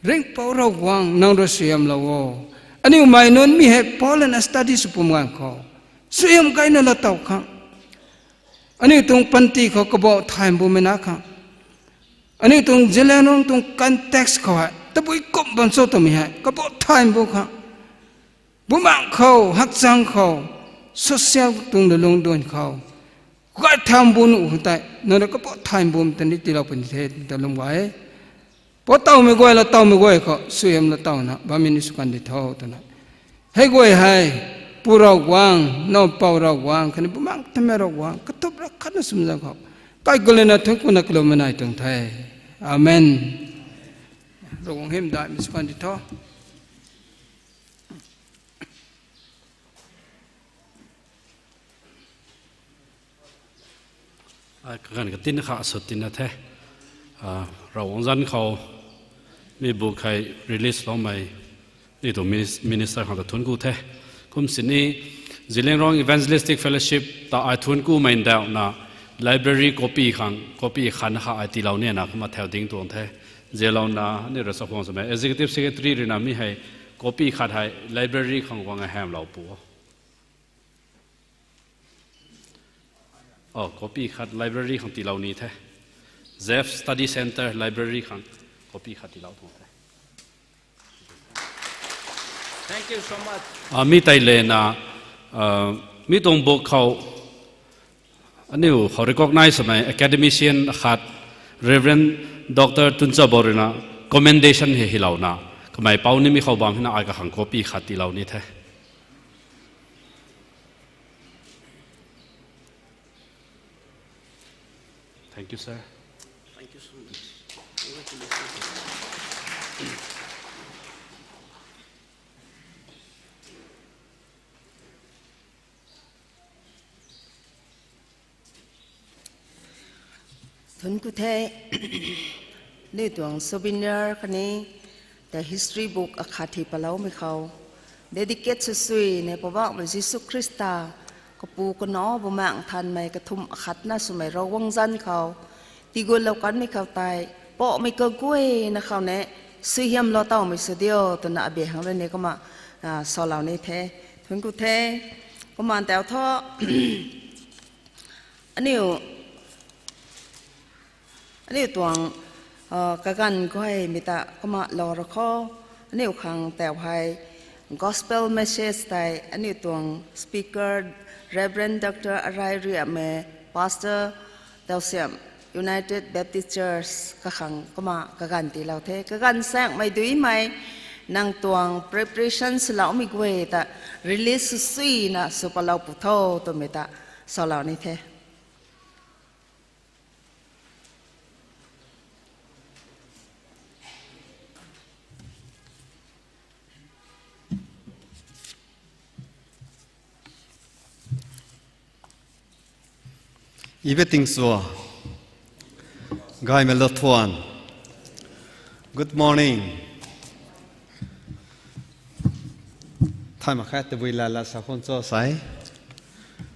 Ringhpouc Ravguangc nang rui suaihiamlou o. Aniu mei nunc mi hei Paul and study sw pum ganv khou suaihiam gayna lou tow khang, aniu tuang panty khou kabah thay bumei na khang, aniu tuang Zeliangrong tuang context khou hei Tabui kum bam cho twmei hei, kabot thay bu khang. Bumaengc khou, hakchang khou, social tuang lungdun khou. Gay tham bu nuh khou tei, nang rui kabot thay bumei ta ni tiilou puni the, ta lum gay. Pou tawmei guay la tawmei guay khou, suaihiam la tawna, bammei ni sw kan di tho, twna. Hei guay hei, Pu Ravguangc, Nac Mpouh Ravguangc, khatni Bumaengc Nthanmei Ravguangc, katup ra khatna swmzang khou. Kai gulena thun kuna kalum nai tuang the. Amen. Ravguangc hymdaihmei sw kan di tho. Ai, kaganv katinna kha sw tina the. Ah, Ravguangc zanc khou mi bu khei release loumei ni tuang minis-, minister khang ta thuanc ku the. Kum sini Zeliangrong Evangelistic Fellowship ta ai thuanc kumei ndauhna library copy khang, copy khat kha ai tiilou nina kumna thau ding tuang the. Zalouna ni rui sa khwang swmei executive secretary ruina mi hei copy khat hei library khang guang a hamlou pu. Oh, copy khat library khang tiilou ni the. Zeph Study Center library khang copy khat tiilou tuang the. Thank you so much. Ah, mi tei lena, ah, mi tuang book khou aniu khou recognize swmei academician akhat, Reverend Doctor Tuncha Bo ruina commendation hei hylouna, kamei pou nimei khou bam hina ai kakhang copy khat tiilou ni the. Thank you, sir. Thank you so much. Congratulations. Thuanc ku the, aniu tuang souvenir khatni the history book akhat hei paloumei khou dedicate sw sui ne Poubauhmei Jisu Khrista, Kapu, Kanac, Bumaengc Nthanmei kathumh akhatna swmei Ravguangc zanc khou tiigutlou kanmei khou tei, poumei kaguayna khou ne suaihiamlou tawmei sw diu twna abiak khang rui ni kumna, ah, salou ni the. Thuanc ku the, kumna tau tho. Aniu, aniu tuang, ah, kaganv guaymei ta kumna lou ra khou, aniu khang tau hei gospel message tei aniu tuang speaker Reverend Doctor Arai Riamei, Pastor Tausiam, United Baptist Church kakhang kumna kaganv tiilou the. Kaganv saengmei duimei nang tuang preparation swloumei guay ta release sw suina sw palou pu tho twmei ta salou ni the. Ibe ting sua. Gaymei lou thuan. Good morning. Thay mak khe, tabui lala sa khun cho sai.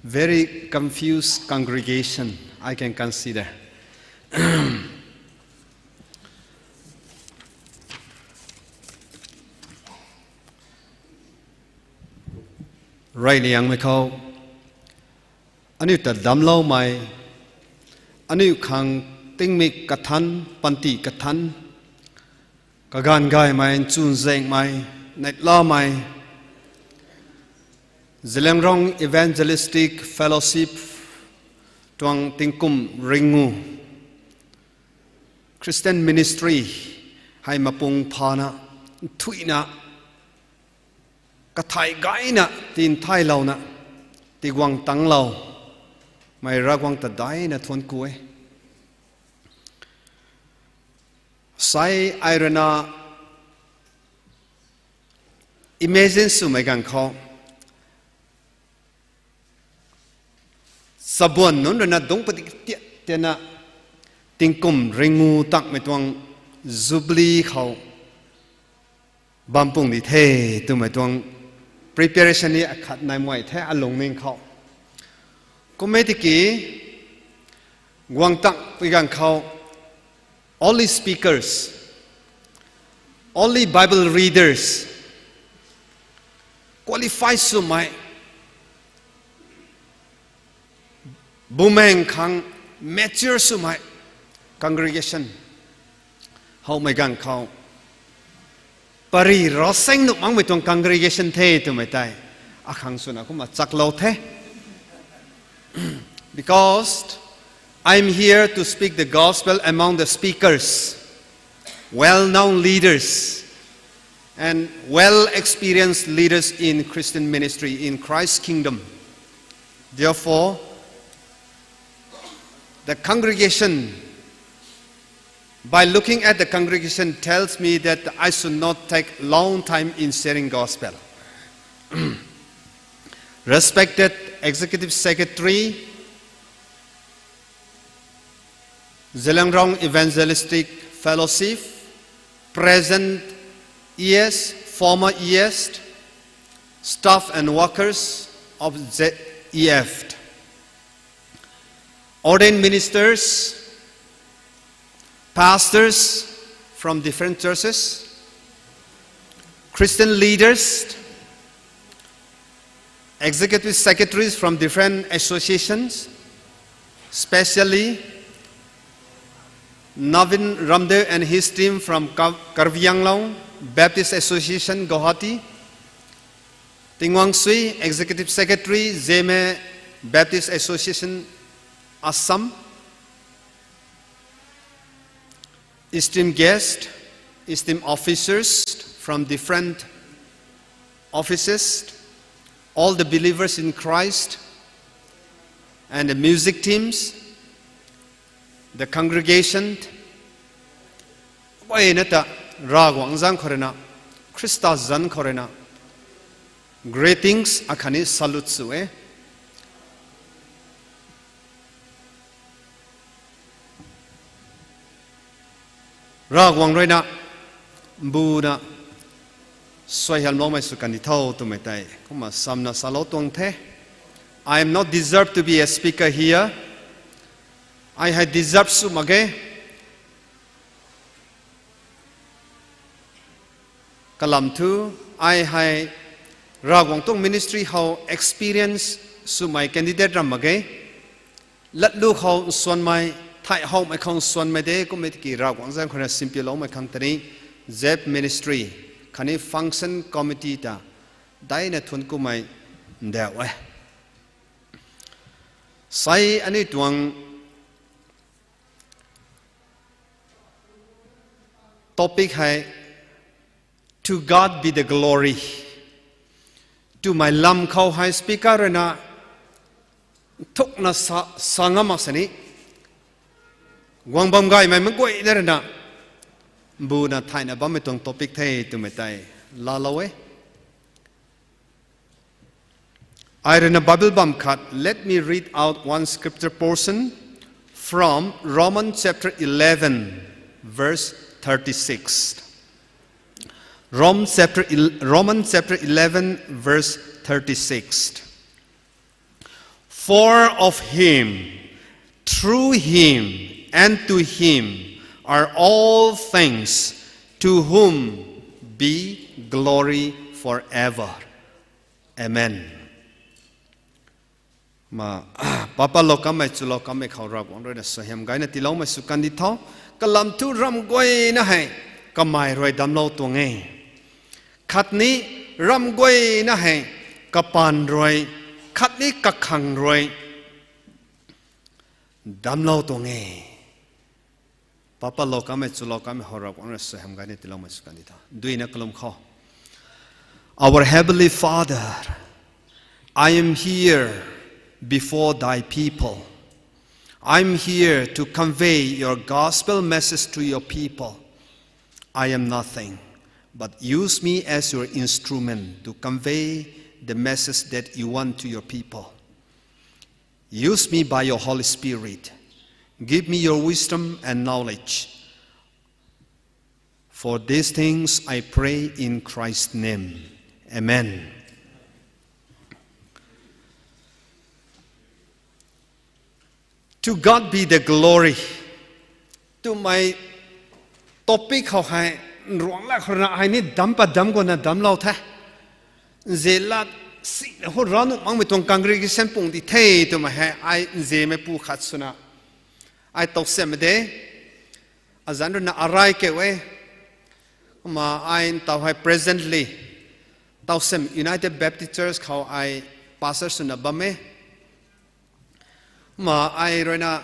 Very confused congregation, I can consider. Reyliangmei khou, aniu ta damcloumei, aniu khang tingmik kathanc, panty kathanc, kaganv gaymei, nchunzaenghmei, neihlamei, Zeliangrong Evangelistic Fellowship tuang tingkum ringngu Christian ministry hei mapung phana, nthuihna, kathai gayna, tinthaiclouna, tiguang tangclou mei Ravguangc ta daihna thuanc ku e. Sai ai ruina imagine swmei ganv khou, chabuan nunc ruina dungc padik tiat tiatna tingkum ringngu takmei tuang Jubilee khou bam pung di the twmei tuang preparation ni akhat nai muay the alungning khou. Kum e tiki, guang takpui ganv khou, only speakers, only Bible readers, qualify swmei, bumaeng khang mature swmei congregation howmei ganv khou, Pari ravseng nuh makmei tuang congregation the twmei tei akhang swna kumna chaklou the. Because I'm here to speak the gospel among the speakers, well-known leaders, and well-experienced leaders in Christian ministry in Christ's kingdom. Therefore, the congregation, by looking at the congregation, tells me that I should not take long time in sharing gospel. Respected Executive Secretary, Zeliangrong Evangelistic Fellowship, present E S, former E S, staff and workers of Z E F, ordained ministers, pastors from different churches, Christian leaders, executive secretaries from different associations, especially Navin Ramdev and his team from Ka-, Karbi Anglong Baptist Association, Guwahati, Tingwang Sui, Executive Secretary, Zeme Baptist Association, Assam, esteemed guests, esteemed officers from different offices, all the believers in Christ, and the music teams, the congregation, guayna ta Ravguangc zanc khou ruina, Khrista zanc khou ruina, greetings akhatni salute sw e. Ravguangc ruina, mbuna, suaihiamloumei sw kandi tho twmei tei kumna samna salou tuang the. I am not deserve to be a speaker here. Ai hei deserve sw mak ge. Kalam thu, ai hei Ravguangc tuang ministry khou experience swmei candidate ram mak ge. Latlu khou nsuanmei, thei howmei khou nsuanmei de, kummei tiki Ravguangc zanc khou ruina simpiloumei khang tei ni, ZEP ministry khatni function committee ta daina thuanc kumei ndauh e. Sei aniu tuang topic hei, To God be the glory twmei lam khou hei speaker ruina thukna sa, sa ngam mak sini, guang bam gaymei mei guayna ruina mbuna thayna bammei tuang topic the twmei tei laalou e. Ai ruina Bible bam khat, let me read out one scripture portion from Romans chapter eleven, verse thirty-six. Rome chapter el-, Romans chapter eleven, verse thirty-six. For of him, through him, and to him are all things, to whom be glory forever. Amen. Ma, papalou kammei, chulou kammei khou Ravguangc ruina suaihiam gayna tiiloumei sw kandi tho. Kalam thu ram guayna hei kamei rui damclou tuang e. Khatni ram guayna hei kapaan rui, khatni kakhang rui damclou tuang e. Papalou kammei, chulou kammei khou Ravguangc ruina suaihiam gayna tiiloumei sw kandi tho. Duina kalum khou. Our Heavenly Father, I am here before thy people. I am here to convey your gospel message to your people. I am nothing, but use me as your instrument to convey the message that you want to your people. Use me by your Holy Spirit. Give me your wisdom and knowledge. For these things I pray in Christ's name. Amen. To God be the glory twmei topic khou hei, nruangc lak khou ruina ai ni dam pat dam guangna damclou the. Nzianlat sina hou ra nuh makmei tuang congregation pung di the twmei hei ai nzianmeipu khat swna ai tow siammei de. Azanc ruina arai keu e. Kumna ai ntaw hei presently Tawsem United Baptist Church khou ai pastor swna bam e. Kumna ai ruina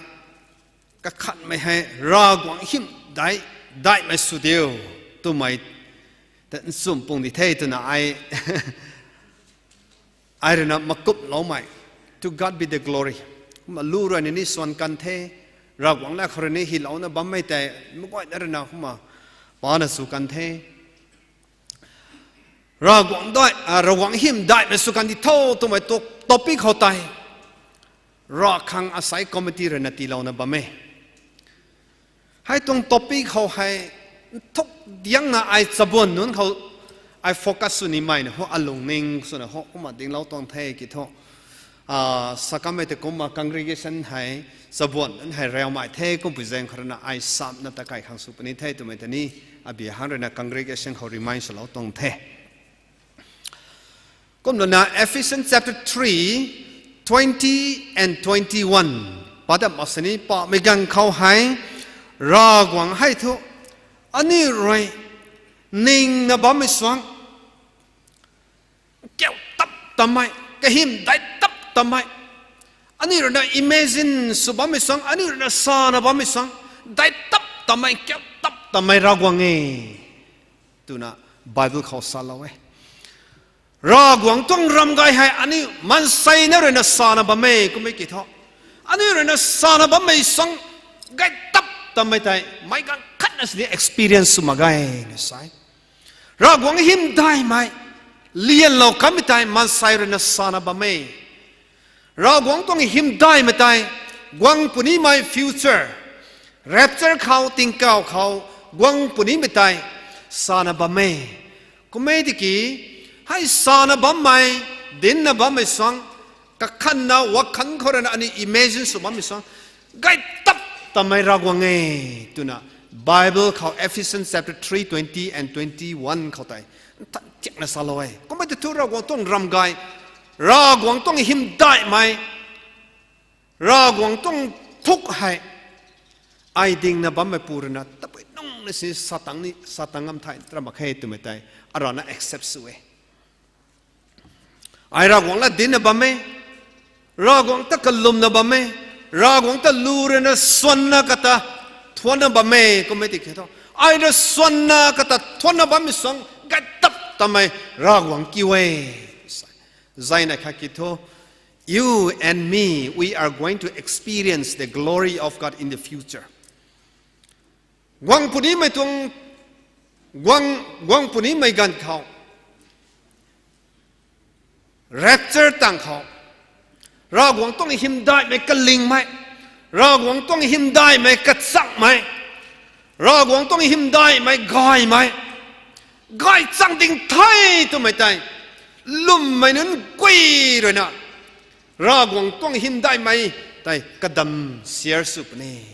kakhanmei hei Ravguangc hym dai, daihmei sw diu twmei ta nchum pung di the twna ai, ai ruina makumloumei. To God be the glory. Kumna lu ruina ni swan kan the, Ravguangc la khou rui ni hylouna bammei tei maguayna ruina kumna pana sw kan the. Ravguangc dai, a, Ravguangc hym daihmei sw kan di tho twmei to-, topic khou tei rav khang asei committee ruina tiilouna bam e. Hei tuang topic khou hei nthuk diangna ai chabuan nunc khou ai focus sw nimei na ho, alungning swna ho kumna dinglou tuang the ki thu. A, sakammei tei kumna congregation hei chabuan nunc hei raumei the kumpui zaeng khou ruina ai samna ta kai khang sw puni the twmei ta ni, abi hang ruina congregation khou remind swlou tuang the. Kumlana Ephesians chapter three, twenty and twenty-one. Padam asani pamei ganv khou hei, Ravguangc hei thu, aniu rui ningna bammei suang, kiu tap tamei, kahym dai tap tamei, aniu ruina imagine sw bammei suang, aniu ruina sana bammei suang, dai tap tamei, kiu tap tamei Ravguangc e twna Bible khou salou e. Ravguangc tuang ramgay hei aniu maansei na ruina sana bam e kummei ki thu, aniu ruina sana bammei suang, gay tap tamei tei meic ganv khatna sini experience sw mak ge na sa e. Ravguangc hym daihmei lianlou kanmei tei maansei ruina sana bam e. Ravguangc tuang hym daihmei tei guang punimei future, rapture khou, tingkauh khou guang punimei tei sana bam e. Kummei tiki, hei sana bammei, dincna bammei suang, kakhanna wakhan khou ruina aniu imagine sw bammei suang, gay tap tamei Ravguangc e twna Bible khou Ephesians chapter three, twenty and twenty-one khou tei nthan thiakna salou e. Kummei tei thu Ravguangc tuang ramgay, Ravguangc tuang hym daihmei, Ravguangc tuang thuk hei ai dingna bammei pu ruina tabui nungc na si satang ni, satang ngam thay tram mak khe twmei tei arana accept sw e. Ai Ravguangc la dincna bam e, Ravguangc ta kalwmna bam e, Ravguangc ta lu ruina swanna kata thuanna bam e kummei tiki thu, ai rui swanna kata thuanna bammei suang gay tap tamei Ravguangc kiu e. Zaina kha ki thu, you and me, we are going to experience the glory of God in the future. Guang punimei tuang, guang, guang punimei ganv khou, rapture tang khou, Ravguangc tuang hymdaihmei kalingmei, Ravguangc tuang hymdaihmei kachakmei, Ravguangc tuang hymdaihmei gaymei, gay chang ding the twmei tei, lwmmei nunc guay ruina, Ravguangc tuang hymdaihmei tei kadam share sw puni,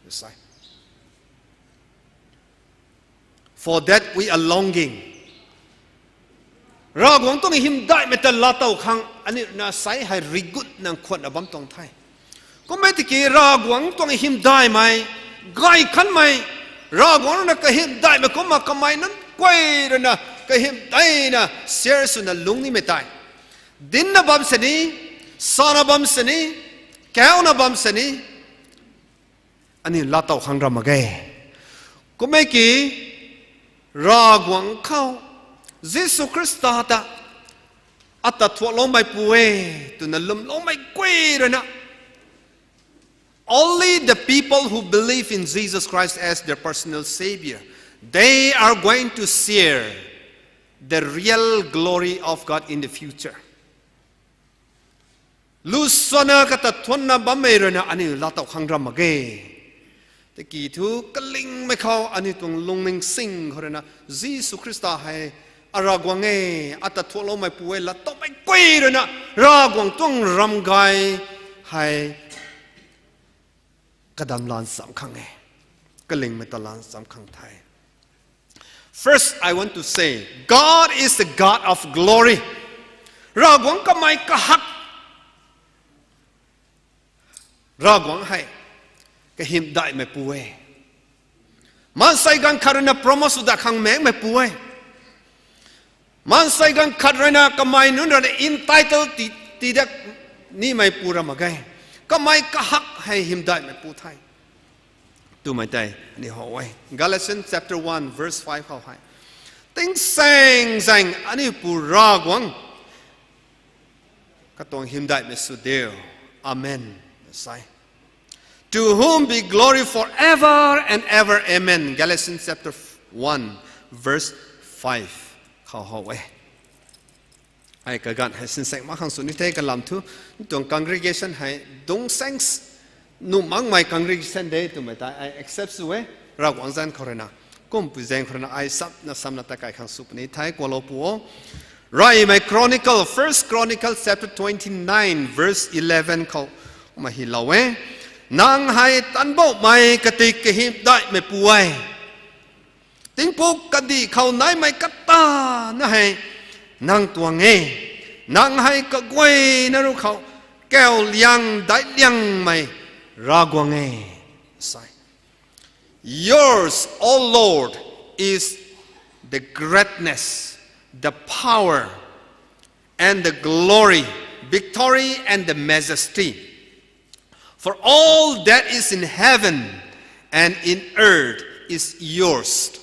sa e. For that we are longing. Ravguangc tuang hymdaihmei ta laatow khang aniu na sai hei rigut nang khwanna bam tuang the. Kummei tiki Ravguangc tuang hymdaihmei, gay kanmei, Ravguangc ruina kahymdaihmei kumna kamei nunc guay ruina kahymdaihna share swna lung nimei tei, dincna bam sini, sana bam sini, kauna bam sini, aniu laatow khang ram mak ge. Kummei ki Ravguangc khou Jisu Khrista ta ata thuakloumeipu e twna lwmloumei guay ruina, only the people who believe in Jesus Christ as their personal Savior, they are going to share the real glory of God in the future. Lu swana kata thuanna bammei ruina aniu laatow khang ram mak ge. Tiki thu kalingmei khou aniu tuang lungning sing khou ruina Jisu Khrista hei a Ravguangc e, ata thuakloumeipu e laatowmei guay ruina Ravguangc tuang ram gay hei kadam lan cham khang e. Kalingmei ta lan cham khang the. First, I want to say, God is the God of glory. Ravguangc kamei kahak. Ravguangc hei kahymdaihmeipu e. Maansei ganv khat ruina promise sw dat khang mengmeipu e. Maansei ganv khat ruina kamei nunc ruina entitle ti, ti dat nimeipu ra mak ge. Kamei kahak hei hymdaihmeipu the twmei tei aniu how e. Galatians chapter one verse five khou hei, tingsaeng zaeng aniu Pu Ravguangc katuang hymdaihmei sw diu. Amen. Sa e. To whom be glory forever and ever. Amen. Galatians chapter one, verse five khou how e. Ai kaganv hei sinsang mak khang sw ni the kalam thu, tuang congregation hei dungc saeng s-, nuh makmei congregation de twmei tei ai accept sw e. Ravguangc zanc khou ruina, kumpui zaeng khou ruina ai samna samna ta kai khang sw puni the kualou pu o. Reymei Chronicle, First Chronicle chapter twenty-nine verse eleven khou kumna hylou e. Nang hei tanbouhmei katik kahymdaihmeipu e. Tingpuk kandih khou naimei katana hei nang tuang e. Nang hei kaguayna ruc khou kau liang daic liangmei Ravguangc e. Sa e. Yours, O Lord, is the greatness, the power, and the glory, victory, and the majesty. For all that is in heaven and in earth is yours.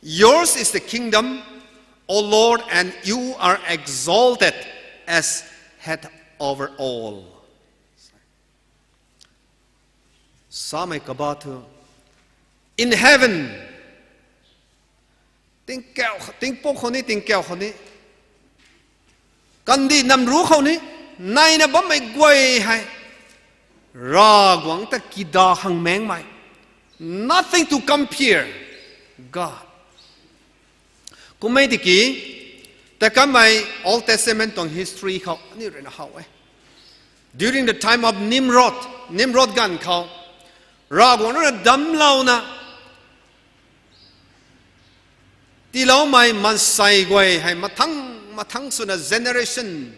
Yours is the kingdom, O Lord, and you are exalted as head over all. Samei kaba thu, in heaven, tingkauh, tingpuk khou ni, tingkauh khou ni, kandih namru khou ni, naina bammei guay hei Ravguangc ta kida khang mengmei. Nothing to compare God. Kummei tiki, ta kanmei Old Testament tuang history khou aniu ruina how e. During the time of Nimrod, Nimrod ganv khou, Ravguangc ruina damclouna tiiloumei maansei guay hei mathang mathang swna generation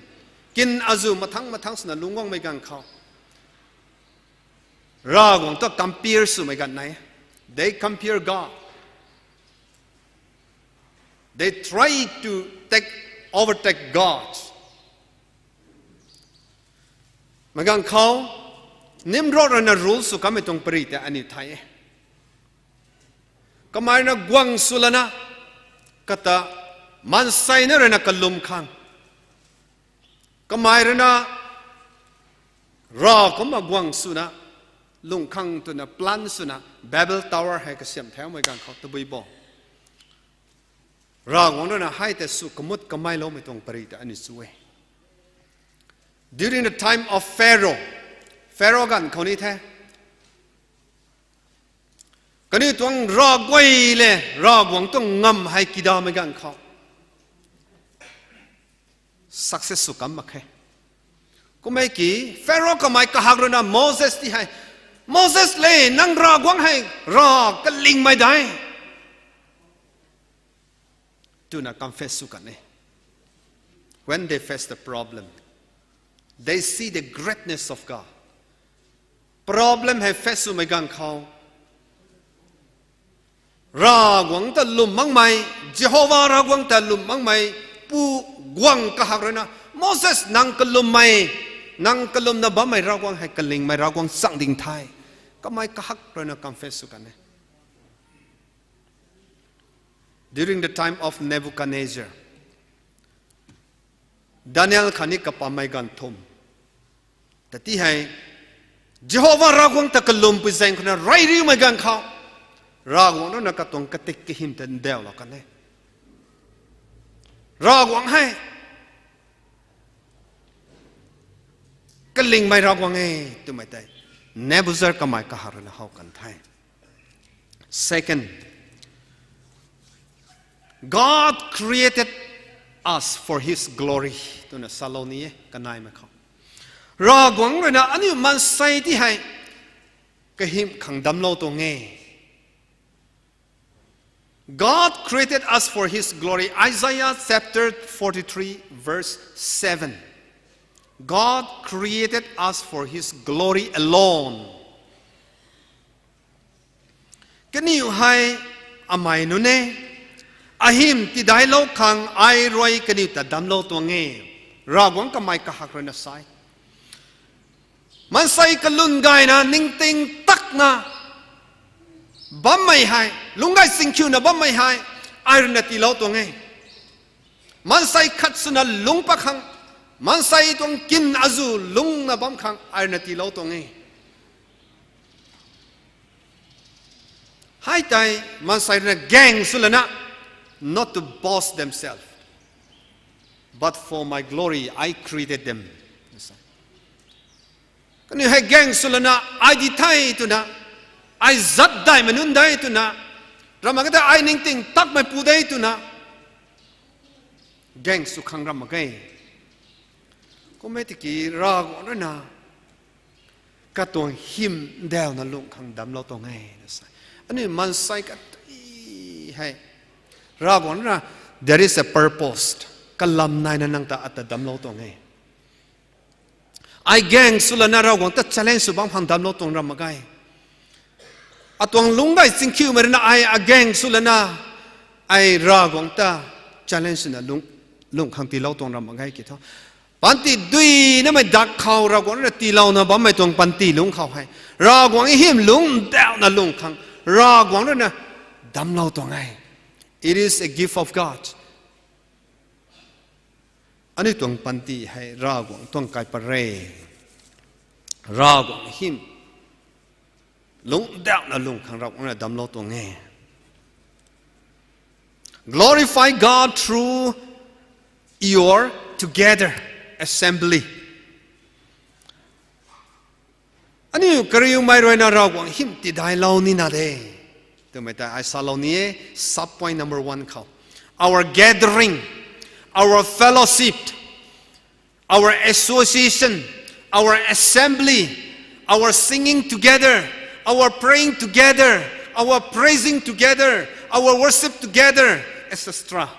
kin azuh mathang mathang swna lungc guangmei ganv khou, Ravguangc ta compare swmei ganv nai. They compare God. They try to take, overtake God. Mei ganv khou, Nimrod ruina rule sw kanmei tuang pary tei aniu thay e. Kamei ruina guang sw lana, kata maansei na ruina kalum khang, kamei ruina Rav kumna guang swna, lung khang twna plan swna, Babel Tower hei kasiam thaumei ganv khou tabui bo. Ravguangc ruina hei tei sw kamut kameiloumei tuang pary tei aniu chu e. During the time of Pharaoh, Pharaoh ganv khou ni the. Kaniw tuang ravguay le Ravguangc tuang ngam hei kidamei ganv khou success sw kam mak khe. Kummei ki, Pharaoh kamei kahak ruina Moses ti hei, Moses le, nang Ravguangc hei Rav kalingmei de, twna confess sw kan e. When they face the problem, they see the greatness of God. Problem hei face swmei ganv khou, Ravguangc ta lwm makmei, Jihova Ravguangc ta lwm makmei pu guang kahak ruina, Moses, nang kalwmmei, nang kalwmna bammei Ravguangc hei kalingmei Ravguangc chang ding the. Kamei kahak ruina confess sw kan e. During the time of Nebuchadnezzar, Daniel khatni kapammei ganv thumh ta ti hei, Jihova Ravguangc ta kalwmpui zaeng khou na reyriumei ganv khou, Ravguangc ruina katuang katik kahym ta ndauhlou kan e. Ravguangc hei kalingmei Ravguangc e, twmei tei Nebuchadnezzar kamei kahak ruina how kan the. Second, God created us for His glory, twna salou ni e, kaneimei khou. Ravguangc ruina aniu maansei ti hei kahym khang damclou tuang e. God created us for His glory. Isaiah chapter forty-three, verse seven. God created us for His glory alone. Kaniw hei amei nunc e, ahym tidailou khang ai rui kaniw ta damclou tuang e. Ravguangc kamei kahak ruina sa e. Maansei kalun gayna ningting takna bammei hei, lungc gay chingkhiuna bammei hei, ai ruina tiilou tuang e. Maansei khat swna lungc pat khang, maansei tuang kin azuh lungcna bam khang ai ruina tiilou tuang e. Hei tei maansei ruina gaeng sw lana, not to boast themselves, but for my glory I created them. Kaniw hei gaeng sw lana, ai di the twna, ai zat daihmei nunc de twna, ramh mak ge tei ai ningting takmeipu de twna gaeng sw khang ramh mak ge. Kum e tiki Ravguangc ruina katuang hym ndauhna lungh khang damclou tuang e na sa. Aniu maansei katui hei Ravguangc ruina, there is a purpose. Kalam naina nang ta ata damclou tuang e. Ai gaeng sw lana Ravguangc ta challenge sw bam khang damclou tuang ramh mak ge. Atuang lungc gay chingkhiumei ruina ai agaeng sw lana, ai Ravguangc ta challenge swna lungc, lungc khang tiilou tuang ramh mak ge ki thu. Panty duinamei dak khou Ravguangc ruina tiilouna bammei tuang panty lungc khou hei, Ravguangc hym lungc ndauhna lungh khang Ravguangc ruina damclou tuang e. It is a gift of God. Aniu tuang panty hei Ravguangc tuang kai pat re. Ravguangc hym lungc ndauhna lungh khang Ravguangc ruina damclou tuang e. Glorify God through your together assembly. Aniu kariumei ruina Ravguangc hym tidailou nina de twmei ta ai salou ni e, sub point number one khou. Our gathering, our fellowship, our association, our assembly, our singing together, our praying together, our praising together, our worship together, et cetera.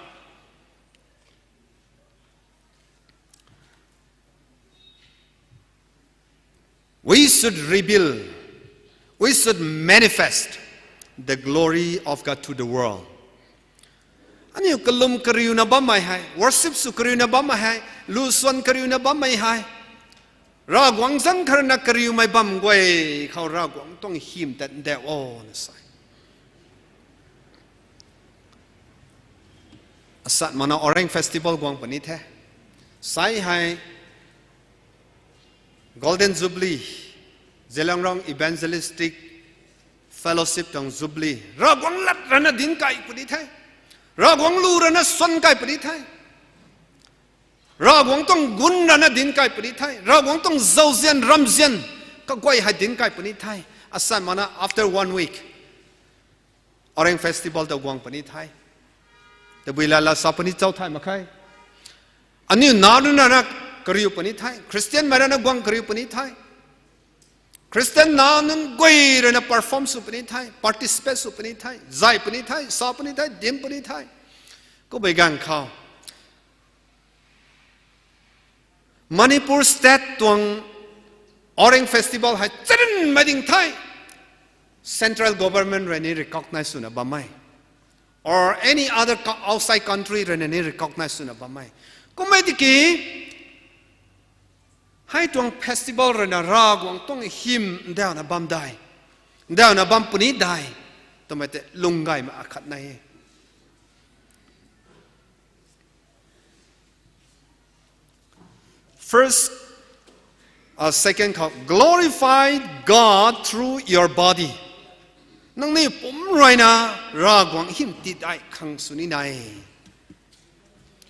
We should reveal, we should manifest the glory of God to the world. Aniu kalum kariuna bammei hei, worship sw kariuna bammei hei, lusuan kariuna bammei hei, Ravguangc zanc kharna kariumei bam guay khou Ravguangc tuang hym tat ndauh o na sa e. Asat mana Orange Festival guang puni the. Sai hei Golden Jubilee, Zeliangrong Evangelistic Fellowship tuang Jubilee. Ravguangc lat rana dinc kai puni the. Ravguangc lu rana suan kai puni the. Ravguangc tuang gun rana dinc kai puni the. Ravguangc tuang zauzian, ramzian, kaguay hei dinc kai puni the. Asat mana after one week, Orange Festival ta guang puni the. Tabui lala sa puni chau thay mak khe. Aniu nac nunc rana kariu puni the. Christian mei rana guang kariu puni the. Christian nac nunc guay rana perform sw puni the. Participate sw puni the. Zay puni the. Sa puni the. Dim puni the. Kummei ganv khou Manipur State tuang Orange Festival hei charynmei ding the. Central government rui ni recognize swna bammei, or any other co-, outside country rui ni recognize swna bammei. Kummei tiki hei tuang festival ruina Ravguangc tuang hym ndauhna bam dai, ndauhna bam puni dai twmei tei lung gaymei akhat nai e. First, uh, second khou, glorify God through your body. Nangniw pumc ruina Ravguangc hym tidai khang sw ni nai.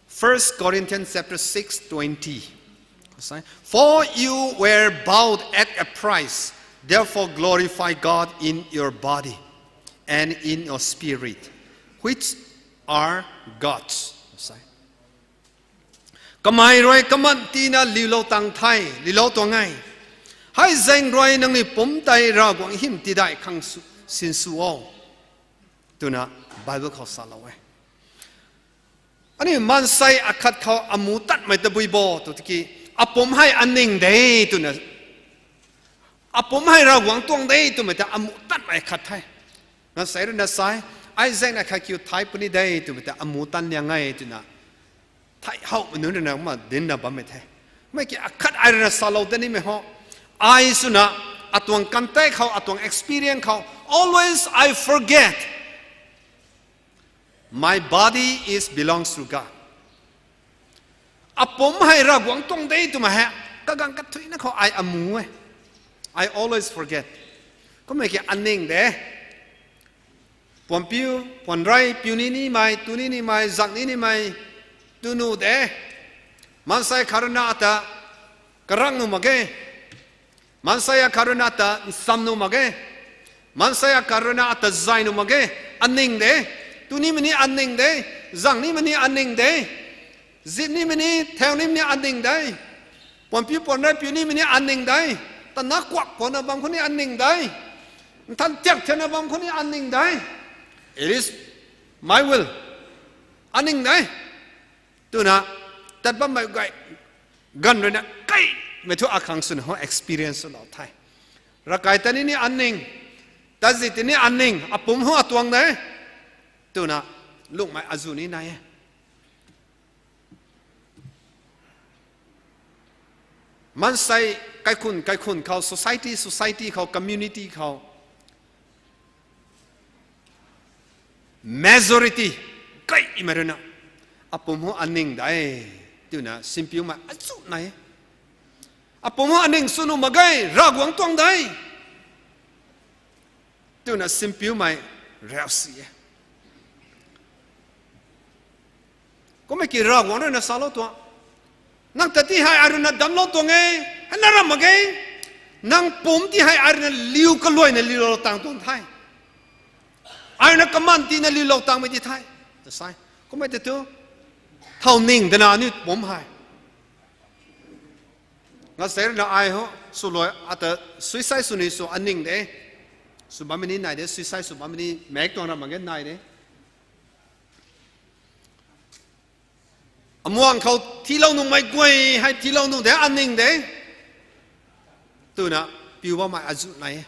First Corinthians chapter six twenty. For you were bought at a price, therefore glorify God in your body and in your spirit, which are God's. Kamei rui kaman tina liulou tang the, liulou tuang e. Hei zaeng rui nangniw pumc tei Ravguangc hym tidai khang sw, sinsw o, twna Bible khou salou e. Aniu maansei akhat khou amuh tatmei tabui bo tw tiki, apumc hei aning de twna, apumc hei Ravguangc tuang de twmei ta amuh tatmei khat the. Ngasei rui na sa e, ai zaeng na khat kiu thai puni de twmei ta amu tan liang e twna, thai howmei nunc rui na kumna dinna bammei the. Mei ki akhat ai rui na salou danimei ho. Ai swna, atuang context khou, atuang experience khou, always I forget my body is belongs to God. Apumc hei Ravguangc tuang de twmei hei, kagang kathuicna khou ai amu e. I always forget. Kummei ki aning de. Puanpiu, puanrei, piu ni nimei, tu ni nimei, zang ni nimei, tu nu de. Maansei khat rui na ata karang nuh mak ge. Maansei akhat rui na ata nsam nuh mak ge. Maansei akhat rui na ata zay nuh mak ge. Aning de. Tu nimei ni aning de. Zang nimei ni aning de. Zip nimei ni, thau nimei ni aning de. Puanpiu puanrei piu nimei ni aning de. Tana kuak kuakna bam khou ni aning de. Nthan tiak thiakna bam khou ni aning de. It is my will. Aning de. Twna, tat bammei gay, ganv rui na kaimei thu akhang swna ho experience swlou the. Ravkai ta ni ni aning, tazi ti ni aning, apumc ho atuang de. Twna, lungmei azuh ni nai e. Maansei kaikhun, kaikhun khou, society, society khou, community khou, majority, kaimei rui na, apumc ho aning de, twna simpiumei azuh nai e. Apumc ho aning sw nuh mak ge, Ravguangc tuang de, twna simpiumei rausi e. Kummei ki Ravguangc rui na salou tuang. Nang ta ti hei ai rui na damclou tuang e, hei na ram mak ge. Nang pumc ti hei ai rui na liu kaluaina liulou tang tuang the. Ai rui na kaman tina liulou tangmei ti the. Sa e. Kummei tei thu, thau ning dana ni pumc hei. Ngasei rui na ai ho, swluai ata suicide sw ni sw aning de. Sw bammei ni nai de, suicide sw bammei ni mak tuang ram mak ge nai de. Amuang khou thilou nuhmei guay hei thilou nuh de aning de. Twna piu bammei azuh nai e.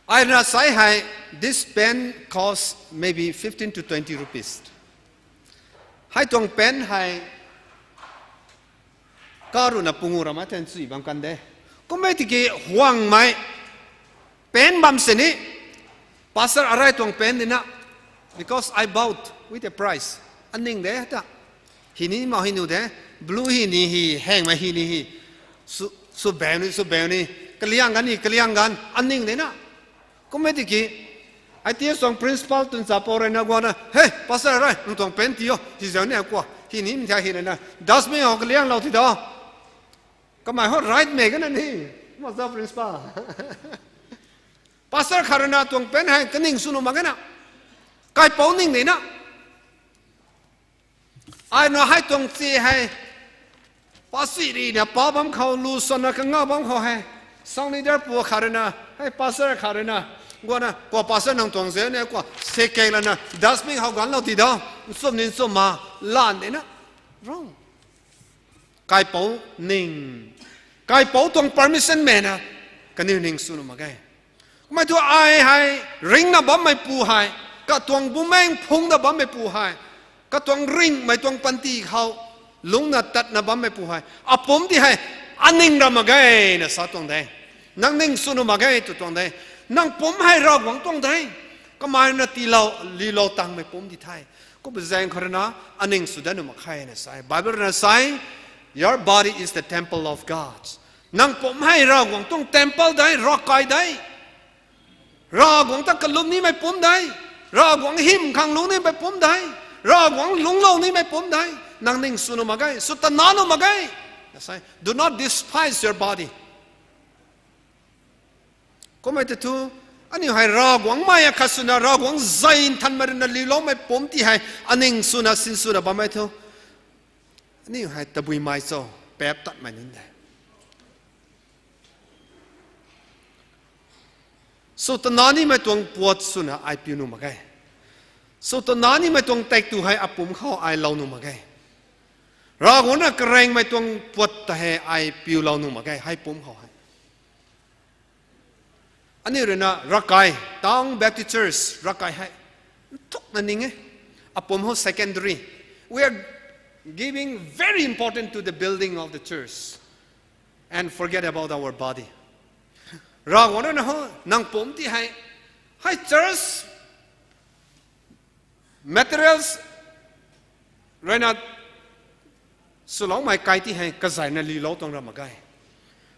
Ai rui na sa e hei, this pen cost maybe fifteen to twenty rupees. Hei tuang pen hei, karuhna pungu ramei ten chui bam kan de. Kummei tiki huangmei pen bam sini, pastor arai tuang pen dina, because I bought with a price. Aning de ta. Hi ni mau hi nu de, blue hi ni hi, hengmei hi ni hi. Sw, sw bau ni, sw bau ni, kaliang ganv ni, kaliang ganv, aning de na. Kummei tiki, I T S tuang principal twn cha pou rui na guangna, hey, pastor rui, nang tuang pen ti o, hi zau ni akua, hi ni mthia hi rui na, dustbin hou kalianglou ti da. Kamei hou right mei kana ni, kumna zau principal. Pastor khat rui na tuang pen hei kaning sw nuh mak ge na. Kaipouc ning de na. Ai na hei tuang chi hei, pa sui ri na pa bam khou, lu swanna kanga bam khou hei, sangni dar pu khat rui na, hei pastor khat rui na, guangna, kua pastor nang tuang ze ni kua, sekek lana, dustbin hou ganlou ti da, nchum ni nchum ma, lan de na. Wrong. Kaipouc ning, kaipouc tuang permission mei na, kaniw ning sw nuh mak ge. Kummei thu ai hei, ringna bammeipu hei, katuang bumaengc phungcna bammeipu hei, katuang ringhmei tuang panty khou, lungcna tatna bammeipu hei, apumc ti hei, aning ra mak ge na sa tuang de. Nang ning sw nuh mak ge tw tuang de. Nang pumc hei Ravguangc tuang de. Kamei na tiilou, liulou tangmei pumc di the. Kumna zaeng khou rui na, aning sw dat nuh mak khe na sa e. Bible rui na sa e, your body is the temple of God. Nang pumc hei Ravguangc tuang temple de, ravkai de. Ravguangc ta kalum nimei pumc de. Ravguangc hym khang lungc nimei pumc de. Ravguangc lungclou nimei pumc de. Nang ning sw nuh mak ge, sw tana nuh mak ge. Na sa e, do not despise your body. Kummei tei thu, aniu hei Ravguangc mei akhat swna Ravguangc zay nthanmei rui na liuloumei pumc ti hei, aning swna sinswna bammei thu, aniu hei tabui mei cho, paap tatmei nunc de. Sw tana nimei tuang puat swna ai piu nuh mak ge. Sw tana nimei tuang taektw hei apumc khou ai lou nuh mak ge. Ravguangc na karengmei tuang puat ta hei ai piulou nuh mak ge, hei pumc khou hei. Aniu rui na ravkai, Town Baptist Church ravkai hei nthukna ning e. Apum hou secondary. We are giving very important to the building of the church and forget about our body. Ravguangc rui na hou nang pumc ti hei, hei church materials rui na swloumei kai ti hei kazayna liulou tuang ra mak ge.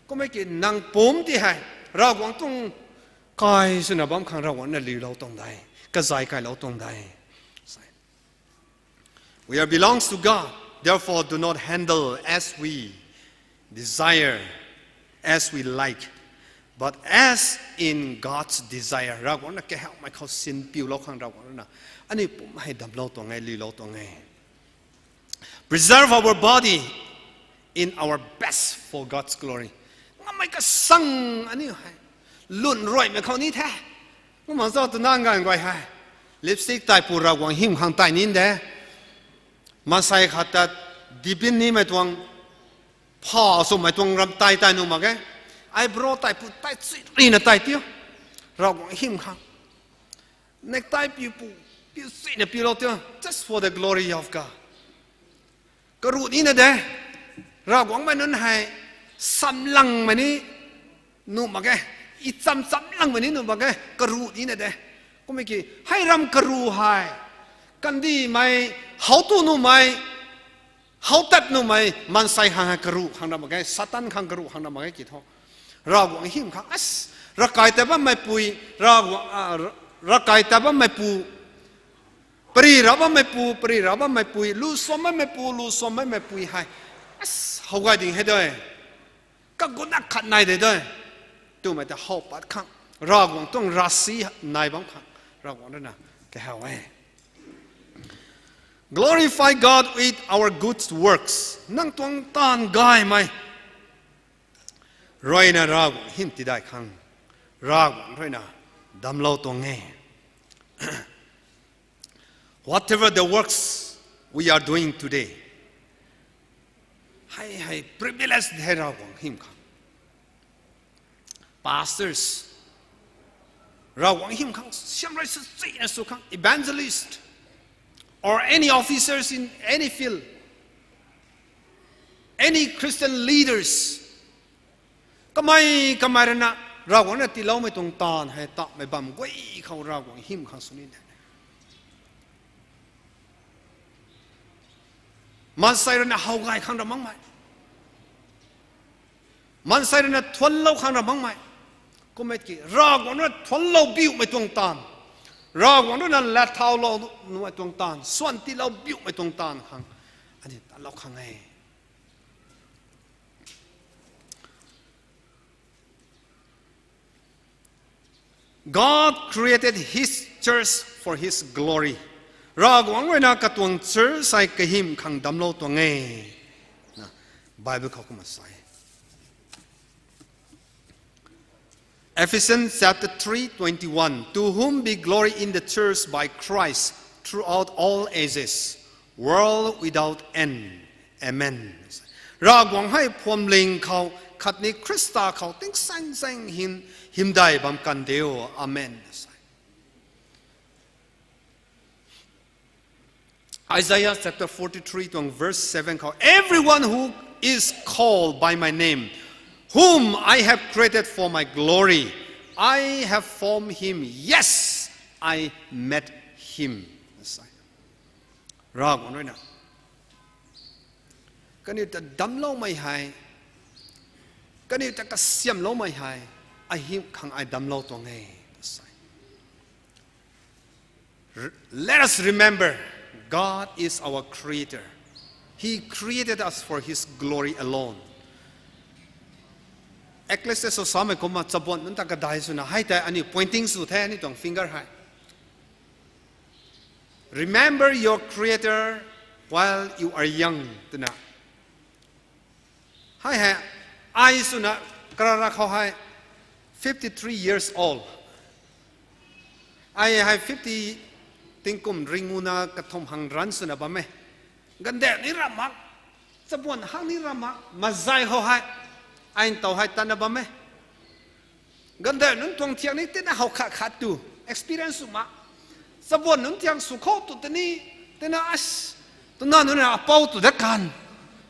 Kummei ki nang pumc ti hei Ravguangc tuang kai swna bam khang Ravguangc na liulou tuang de, kazay kailou tuang de. We are belongs to God, therefore do not handle as we desire, as we like, but as in God's desire. Ravguangc na kahawmei khou sin piulou khang Ravguangc na aniu pumc hei damclou tuang e, liulou tuang e. Preserve our body in our best for God's glory. Ngammei kasang aniu hei lun ruaimei khou ni the. Kumna zauc twna nganv guay hei lipstick taipu Ravguangc hym khang tai ni de. Maansei khat ta dipin nimei tuang, pha swmei tuang ram tai tai nuh mak ge. Eyebrow taipu tai chuirina tai tiu, Ravguangc hym khang. Necktie piupu piu chuina piulou tiu, just for the glory of God. Karuh nina de. Ravguangcmei nunc hei samlangmei ni nuh mak ge, i cham chamlangmei ni nuh mak ge, karuh nina de. Kummei ki hei ram karuh hei kandihmei, how tu nuhmei, how tat nuhmei maansei khang hei karuh khang ra mak ge, Satan khang karuh khang ra mak ge ki thu. Ravguangc hym khang as, ravkai ta bammeipui, Ravguangc, ah, ravkai ta bammeipui, pary ra bammeipu, pary ra bammeipui, lu suammeimeipu, lu suammeimeipu hei, as, how gay ding hei de, kagutna khat nai de de twmei ta how pat khang, Ravguangc tuang ravsic nai bam khang Ravguangc rui na kahaw e. Glorify God with our good works. Nang tuang taanv gaymei rui na Ravguangc hym tidai khang Ravguangc rui na damclou tuang e. Whatever the works we are doing today, hei hei privilege the Ravguangc hym khang. Pastors, Ravguangc hym khang siam rui sw china sw khang, evangelist, or any officers in any field, any Christian leaders, kamei kamei rui na Ravguangc na tiiloumei tuang taanv hei tamei bam guay khou Ravguangc hym khang sw ni de. Maansei rui na how gay khang ra makmei, maansei rui na thuanlou khang ra makmei, kummei ki Ravguangc rui na thuanlou biumei tuang taanv, Ravguangc rui na latthauloumei tuang taanv, swan tiilou biumei tuang taanv khang aniu talou khang e. God created His church for His glory. Ravguangc rui na katuang church hei kahym khang damclou tuang e. Na, Bible khou kumna sa e. Ephesians chapter three twenty-one, To whom be glory in the church by Christ throughout all ages, world without end. Amen. Ravguangc hei phuamling khou khatni Khrista khou tingsaengzaeng hym, hymdaih bam kan diu. Amen. Isaiah chapter forty-three tuang verse seven khou, Everyone who is called by my name, whom I have created for my glory, I have formed him. Yes, I made him. Ravguangc rui na kaniw ta damcloumei hei, kaniw ta kasiamhloumei hei, ahym khang ai damclou tuang e, sa e. Let us remember, God is our creator. He created us for His glory alone. Ecclesiastes samei kumna chabuan nunc ta kadai swna hei tei aniu pointing sw the, aniu tuang finger hei. Remember your creator while you are young, twna. Hei hei, ai swna karara khou hei fifty-three years old. Ai hei fifty tingkum ringuna kathumh hang ranc swna bam e. Gandeh ni ramh mak, chabuan hang ni ramh mak, mazai khou hei ai ntaw hei tatna bam e. Gandauh nunc tuang thiang ni tina how khat khat tu experience sw ma. Chabuan nunc thiang sw khou tu tini, tina as, tuna nunc na apou tu dat kan.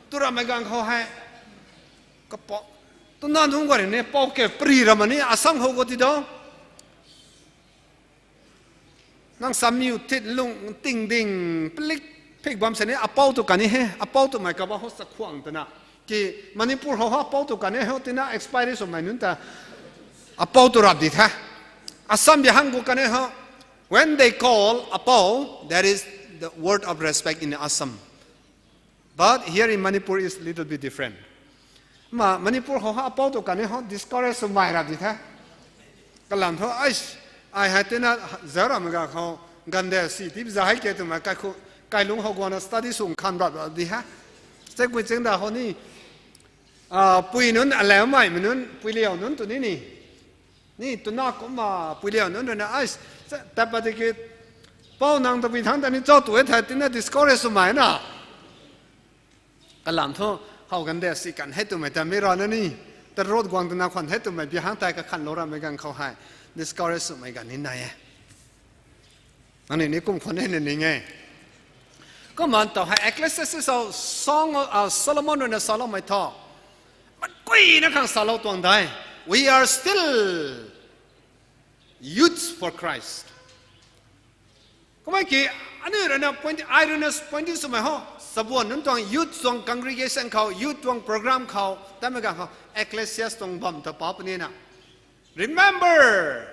Tu ramei ganv khou hei. Kapou. Tuna nunc guay ni pou ke pri ramani asam khou go ti do. Nang samiu thit lung ting ding, plik phik bam sini apou tu kan ni he, apou twmei kaba ho sakhuang tana. Ki Manipur ho ha apou tu kan ni ho tina expiry swmei nunc ta apou tu rap di the. Assam bia hang gu kan ni ho. When they call apou, that is the word of respect in Assam. But here in Manipur is little bit different. Ma Manipur ho ha apou tu kan ni ho discourage swmei rap di the. Kalam thu, ai, ai hei tina zauc ramei ganv khou gandauh si tip za hei ke twmei kai khu, kailungc khou guangna study sw khang rap di ha. Sek pui chingda ho ni, pui nunc alaumeimei nunc, pui liau nunc tu ni ni. Ni tuna kumna pui liau nunc rui na, ai, tat pat tiki, pou nang tabui thangc ta ni chau tu e the tina discourage swmei na. Kalam thu, how gandauh si kan hei twmei ta mi rana ni, ta road guang tana khwan hei twmei bia hang tei kakhanlou ramei ganv khou hei discourage swmei ganv ni nai e. Nangniw ni kum khwan e na ning e. Kumna taw hei Ecclesiastes song, Solomon rui na saloumei thu, mat kuina khang salou tuang dai. We are still youths for Christ. Kummei ki, aniu rui na point, ai rui na point swmei ho, chabuan nunc tuang youth tuang congregation khou, youth tuang program khou tamei ganv khou Ecclesiastes tuang bam ta pa puni na. Remember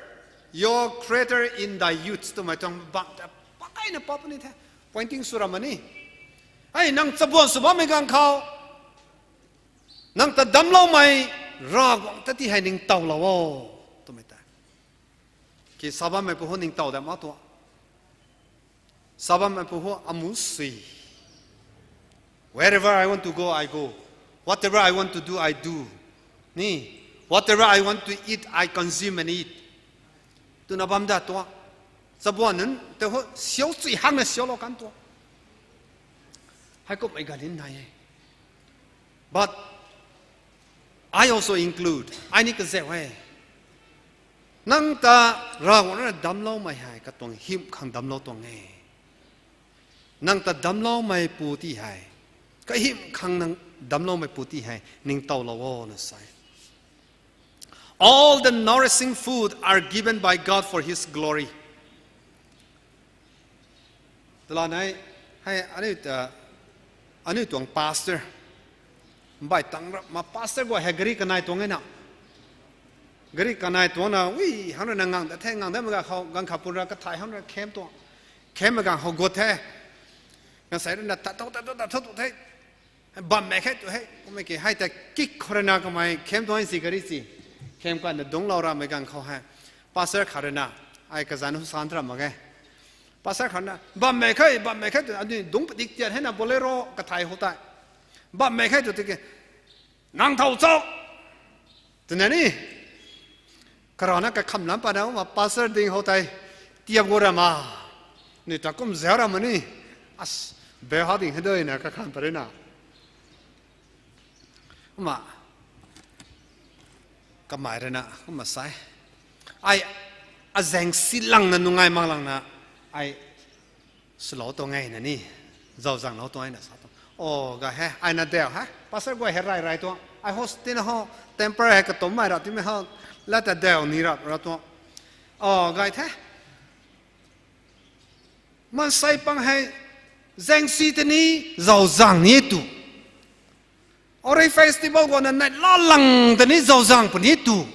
your Creator in thy youth twmei tuang bam ta pakaina pa puni the. Pointing sw ramani. Hei nang chabuan sw bammei ganv khou, nang ta damcloumei Ravguangc ta ti hei ningtowlou o, twmei ta. Ki sa bammei pu hu ningtow dam a tua. Sa bammei pu hu amu sui. Wherever I want to go, I go. Whatever I want to do, I do. Ni, whatever I want to eat, I consume and eat. Twna bam da tua. Chabuan nunc tei hu siau chui hangna siaulou kan tua. Hei kummei ganv ni nai e. But I also include, ai ni kazauh e. Nang ta Ravguangc rui na damcloumei hei katuang hym khang damclou tuang e. Nang ta damcloumei pu ti hei, kahym khang nang damcloumei pu ti hei ningtowlou o na sa e. All the nourishing food are given by God for His glory. Tala nei, hei aniu ta, aniu tuang pastor, mbai tang ra ma pastor guay hei gari kanei tuang e na. Gari kanei tuang na, ui, hang rui na ngang da the, ngang da mei ganv khou, ganv kha pun ra kathai hang rui na khem tuang. Khem mei ganv khou gut the. Ngasei rui na tat thu, tat thu, tat thu tu the. Bammei khe tu hei, kummei ki hei ta kik khou rui na kamei khem tuang si gari si. Khem kan na dungclou ramei ganv khou hei. Pastor khat rui na, ai kazanc hu san tram mak ge. Pastor khat na, bammei khe, bammei khe tu, aniu dungc padik tiat hei na Bolero kathai hou tei. Bammei khe tu tiki, nang thow cho, twna ni, karana kakham lam patna kumna pastor ding hou tei, tiap gu rama, ni ta kum zauc ramani, as, beu ha ding hei dui na kakham pary na. Kumna, kamei rui na kumna sa e. Ai, azaeng si langna nungai mak langna, ai, swlou tuang e na ni, zauzanglou tuang e na sa tuang. O, gay he, ai na dau he, pastor guay hei rai rai tuang. Ai ho tina ho, temper hei katummei ra timei ho, lat ta dau ni ra ra tuang. O, gay the. Maansei pang hei, zaeng si ta ni, zauzang ni tu. Orei festival guangna neihla lang ta ni zauzang puni tu.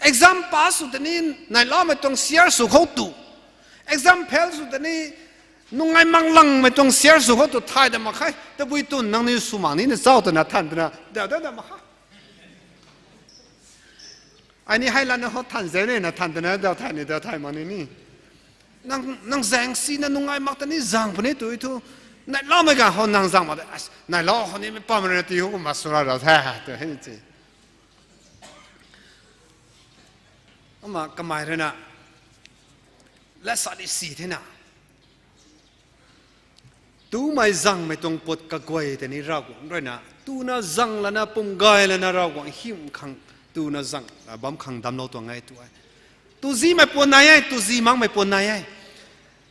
Exam pass sw ta ni neihlamei tuang siar sw khou tu. Exam fail sw ta ni nungai mak langmei tuang siar sw khou tu thay da mak khe. Tabui tun nangniw sw mak ni na chau twna than twna dau dau da mak khe. Ai ni hei lana ho than zeu ni na than twna dau thay ni dau thay mak ni ni. Nang, nang zaeng si na nungai mak ta ni zang puni tu thu. Neihlamei ganv khou nang zang mak de. As, neihla khou ni mei pam rui na ti hu kumna sw ra ra the, tu hei si. Kumna kamei rui na, lat sa di si thena. Tumei zangmei tuang put kaguay tei ni Ravguangc rui na, tuna zang lana, pum gay lana Ravguangc hym khang Tuna zang, a, bam khang damclou tuang e tu e. Tuzimei puan nai e, tuzi makmei puan nai e.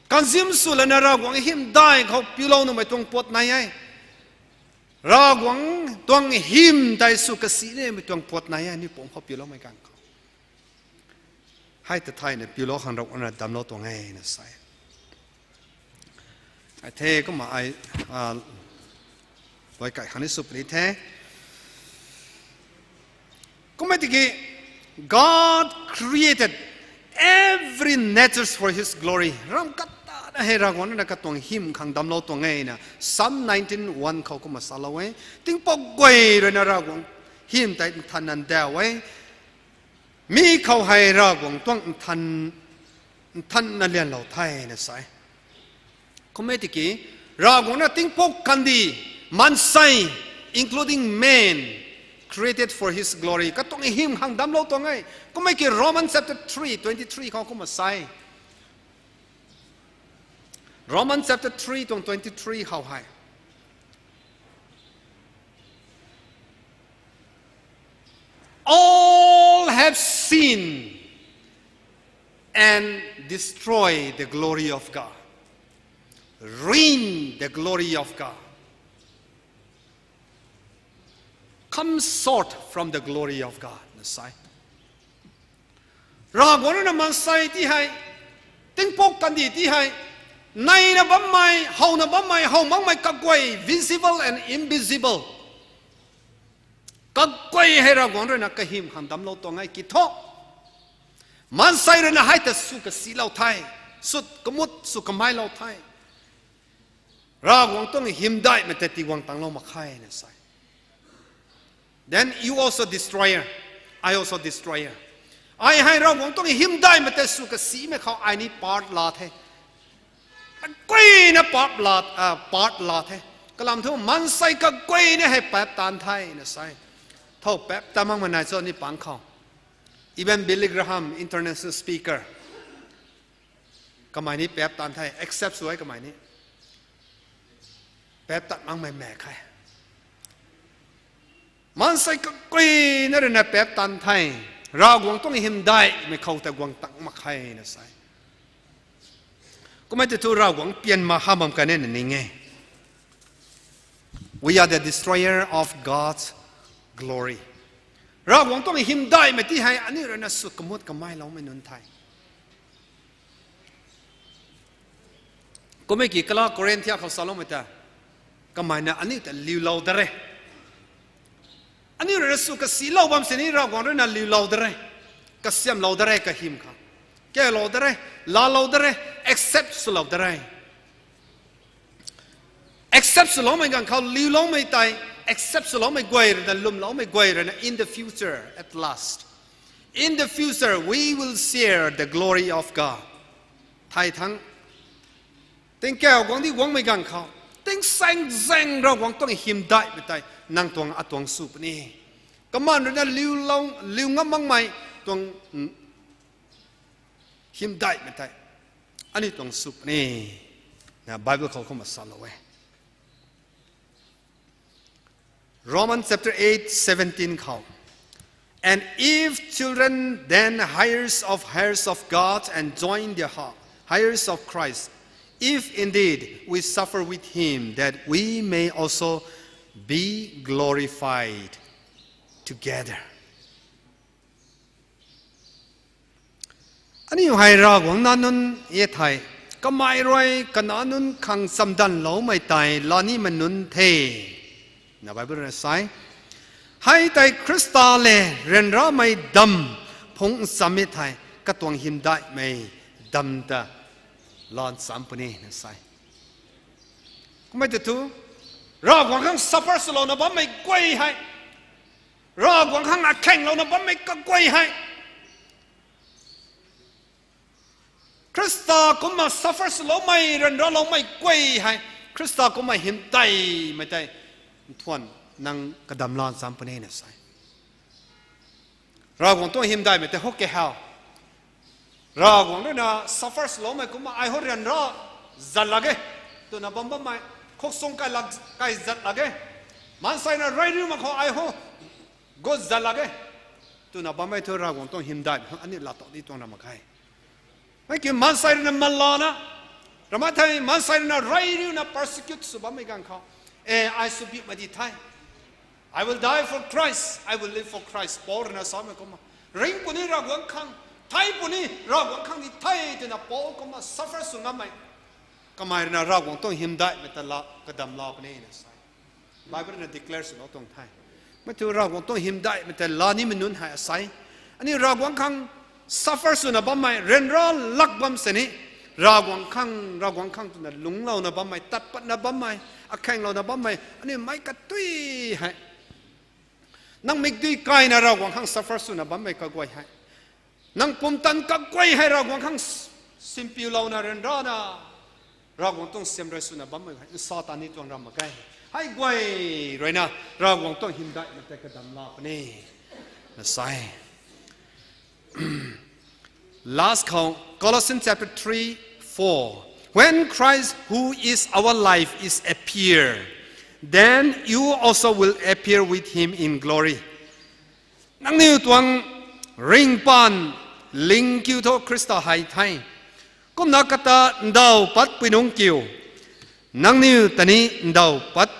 Consume sw lana Ravguangc hymdaih khou piulou numei tuang puat nai e. Ravguangc tuang hym tei sw kasi nimei tuang puat nai e, ni pumc khou piuloumei ganv khou. Hei ta thayna piulou khang Ravguangc rui na damclou tuang e na sa e. Ai the kumna ai, a, luai kai khang ni sw puni the. Kumna tiki, God created every natures for his glory. Ram katana hei Ravguangc rui na katuang hym khang damclou tuang e na Psalm nineteen one khou kumna salou e. Tingpouc guay rui na Ravguangc hym tei nthanna ndauh e. Mi khou hei Ravguangc tuang nthan, nthanna lianlou the na sa e. Kumna tiki, Ravguangc na tingpouc kandih, maansei, including man, created for his glory. Katuang hym khang damclou tuang e. Kumna ki Romans chapter three twenty three khou kumna sa e. Romans chapter three tuang twenty three khou hei, All have sinned and destroy the glory of God. Ruin the glory of God. Come short from the glory of God na sa e. Ravguangc rui na maansei ti hei, tingpouc kandih ti hei, neina bammei, howna bammei, how makmei kaguay, visible and invisible, kaguay hei Ravguangc rui na kahym khang damclou tuang e ki thu, maansei rui na hei ta sw kasilou the, sw kamut sw kameilou the. Ravguangc tuang hymdaihmei tei tiguang tanglou mak khe na sa e. Then you also destroyer, I also destroyer. Ai hei Ravguangc tuang hymdaihmei tei sw kasimei khou ai ni part la the. Kaguayna part la, a, part la the. Kalam thu maansei kaguayna hei paap taanv the na sa e. Thow paap tat makmei nai cho ni pang khou. Even Billy Graham, international speaker, kamei ni paap taanv the, accept sw e kamei ni. Paap tat makmei mak khe. Maansei kaguayna rui na paap taanv the. Ravguangc tuang hymdaihmei khou ta guang tang mak khe na sa e. Kumna tei thu Ravguangc pian mak ha bam kan e na ning e. We are the destroyer of God's glory. Ravguangc tuang hymdaihmei ti hei aniu rui na sw kamut kameiloumei nunc the. Kumna ki kala Korinthia khou saloumei ta, kamei na aniu ta liulou da re. Aniu rui na sw kasilou bam sini Ravguangc rui na liulou da re. Kasiamhlou da re kahym khou. Kalou da re, laalou da re, accept swlou da re. Accept swloumei ganv khou liuloumei tei, accept swloumei guay rui na, lwmloumei guay rui na, in the future, at last, in the future, we will share the glory of God. Thay thangc, tingkauh guangcdic guangmei ganv khou, tingsaengzaeng Ravguangc tuang hymdaihmei tei nang tuang atuang sw puni. Kaman rui na liulou, liu ngam makmei tuang, mm, hymdaihmei tei aniu tuang sw puni na Bible khou kumna salou e. Romans chapter eight seventeen khou, And if children, then heirs of heirs of God, and joint the heirs of Christ, if indeed we suffer with him, that we may also be glorified together. Aniu hei Ravguangc nac nunc e thei, kamei rui kanac nunc khang chamdanvloumei tei laa nimei nunc the, na Bible rui sa e. Hei tei Khrista le ryanramei damv phungc ncham e thei, katuang hymdaihmei damv ta laa ncham puni na sa e. Kumna tei thu, Ravguangc khang suffer swlouna bammei guay hei, Ravguangc khang akhaenglouna bammei kaguay hei, Khrista kumna suffer swloumei, ryanraloumei guay hei, Khrista kumna hymdaihmei tei nthuan nang kadam laa ncham puni na sa e. Ravguangc tuang hymdaihmei tei huk ke how, Ravguangc rui na suffer swloumei kumna ai hou ryanra zat lak ge twna bam bammei, khukchung kai lak, kai zat lak ge, maansei na rey riu mak khou ai hou gut zat lak ge, twna bammei thu Ravguangc tuang hymdaih khang aniu laa tow ni tuang ra mak khe. Mei ki maansei rui na malana, ramei thei maansei rui na rey riuna persecute sw bammei ganv khou, e, ai sw biumei di the. I will die for Christ, I will live for Christ, Paul rui na samei kumna. Ring puni Ravguangc khang, thei puni Ravguangc khang di the twna Paul kumna suffer sw ngammei. Kamei rui na Ravguangc tuang hymdaihmei ta laa, kadam laa puni na sa e. Bible rui na declare swlou tuang the. Mei thu Ravguangc tuang hymdaihmei ta laa nimei nunc hei asei. Aniu Ravguangc khang suffer swna bammei, ryanra lak bam sini, Ravguangc khang, Ravguangc khang twna lungclouna bammei, tat patna bammei, akhaenglouna bammei aniu meic katui hei, nang mikdui kaina Ravguangc khang suffer swna bammei kaguay hei, nang pumtan kaguay hei Ravguangc khang s-, simpiulouna ryanrana Ravguangc tuang siam rey swna bammei hei nsa ta ni tuang ra mak khe. Hei guay rui na Ravguangc tuang hymdaihmei tei kadam laa puni na sa e. Last khou, Colossians chapter three, four. When Christ, who is our life, is appear, then you also will appear with him in glory. Nangniw tuang ringpaan ling kiu thu Khrista hei the. Kumna kata ndauh patpui nungc kiu, nangniw ta ni ndauh pat,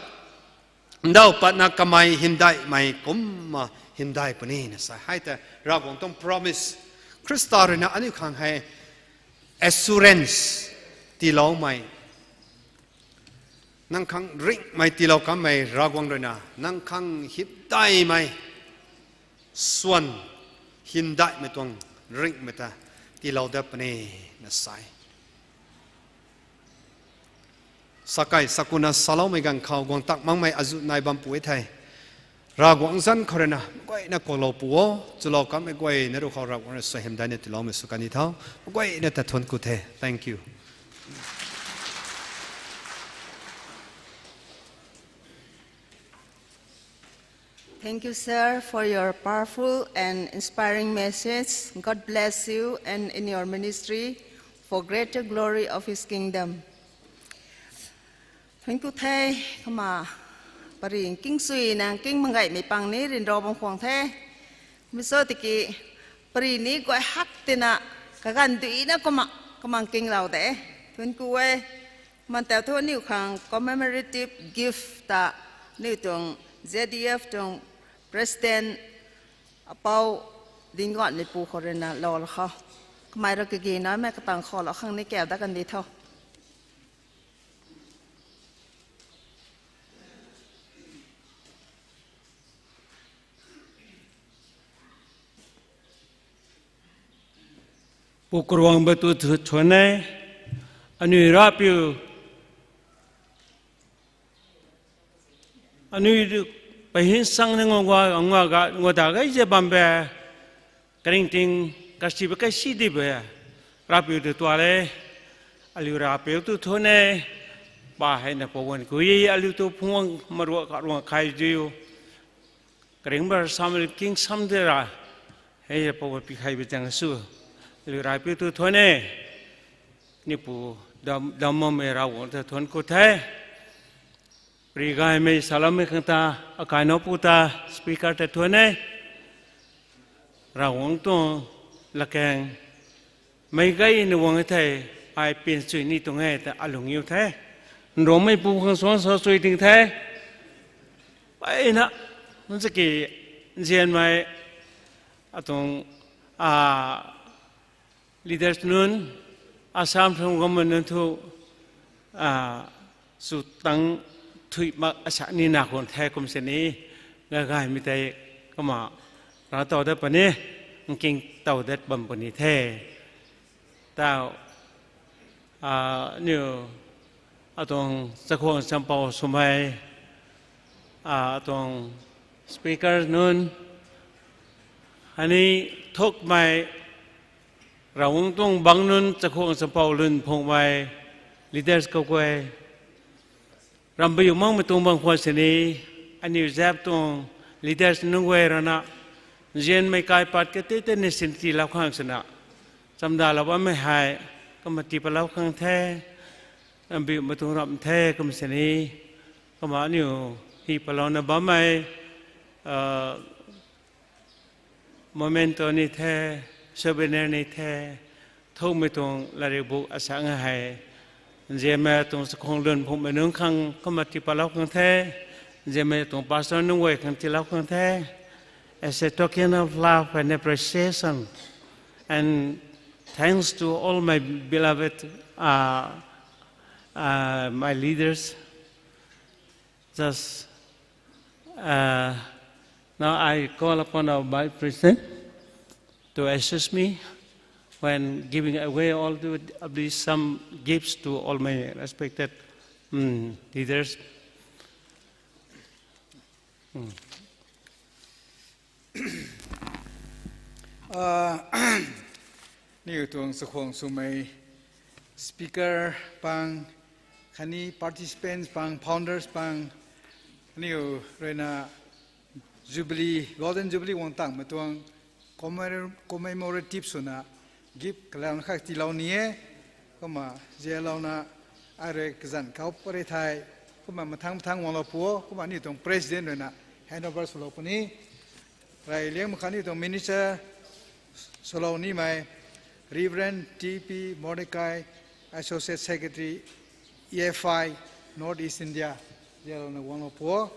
ndauh patna kamei hymdaihmei kumna hymdaih puni na sa e. Hei tei Ravguangc tuang promise. Khrista rui na aniu khang hei assurance tiiloumei, nang khang ringhmei tiilou kanmei Ravguangc rui na nang khang hymdaihmei swan, hymdaihmei tuang ringhmei ta tiilou dat puni na sa e. Sakai sakuna saloumei ganv khou guang tak makmei azuh nai bam pu e the. Ravguangc zanc khou rui na maguayna kuaklou pu o, chulou kanmei guayna ruc khou Ravguangc rui suaihiam daina tiiloumei sw kan ni tho. Maguayna ta thuanc ku the. Thank you. Thank you, sir, for your powerful and inspiring message. God bless you and in your ministry for greater glory of His kingdom. Thank you the, kumna pari king sui na king mangaihmei pang ni ryanra bam khwang the. Mi cho tiki pari ni guay hak tina kaganv duina kumna, kumna kinglou de. Thank you e. Kumna tau thu aniu khang commemorative gift ta aniu tuang Z D F tuang president apou Dinguanmeipu khou rui na lou la khou. Kamei rui kage namei katang khou lou khang ni kau dat kan di tho. Pu Karuangmei tu thu thuanc e, aniu Ravpiu, aniu pahin sang ni ngua, ngua ga, ngua da gay ze bam be, karingting, kasi be kai si di be, Ravpiu tu tuang le, aliu Ravpiu tu thuanc e, pa hei na pawan ku e, aliu tu phungc maruak karuang khai diu. Karingba sam king sam de ra, hei pawan pi khai bi tang su, aliu Ravpiu tu thuanc e, nipu dam, dam makmei Ravguangc ta thuanc ku the. Pari gaymei saloumei khang ta, akai nowpu ta, speaker ta thuanc e. Ravguangc tuang lakaeng meic gayna guang e thei, ai pin chui ni tuang e ta alung iu the. Nrongmeipu khang suang sa chui ding the. Peyna, nchaki nzianmei, atuang, a, leaders nunc, Assam tuang government nunc thu, a, sw tang thuy mak asak ni na khwan the kum sini, gagaymei tei kumna ra tow dat puni, nking tow dat bam puni the. Tau, a, niu, atuang chakhwang champou swmei, a, atuang speaker nunc, ani thukmei, Ravguangc tuang bangc nunc chakhwang champou lun phungmei, leaders kaguay, rambiu makmei tuang bang khwan sini, aniu zap tuang leaders nunc guay rana, nzianmei kaipat kati tei ni sin tiilou khang swna, chamdalou bammei hei, kumna tii palou khang the, rambiumei tuang ramh the kum sini, kumna aniu hi palouna bammei, a, Memento ni the, souvenir ni the, thumei tuang lairik bu asang hei, nzianmei tuang chakhwang lun phungmei nunc khang kumna tipatlou khang the, nzianmei tuang pastor nunc guay khang tiilou khang the, as a token of love and appreciation, and thanks to all my beloved, uh, uh, my leaders. Just, uh, now I call upon our Vice President to assist me when giving away all the, of these some gifts to all my respected, mm, leaders. Mm. Ah, aniu tuang chakhwang swmei speaker pang, khatni participants pang, founders pang, aniu ruina Jubilee, Golden Jubilee guang tangmei tuang commemor-, commemorative swna gift kalam khat tiilou ni e. Kumna zianlouna ai rui kazanc khou pary thei, kumna mathang mathang guanglou pu o, kumna aniu tuang president ruina handover swlou puni. Rey liangmei khatni tuang minister swlou nimei Reverend T P Mordecai, Associate Secretary, E F I, North East India, zianlouna guanglou pu o.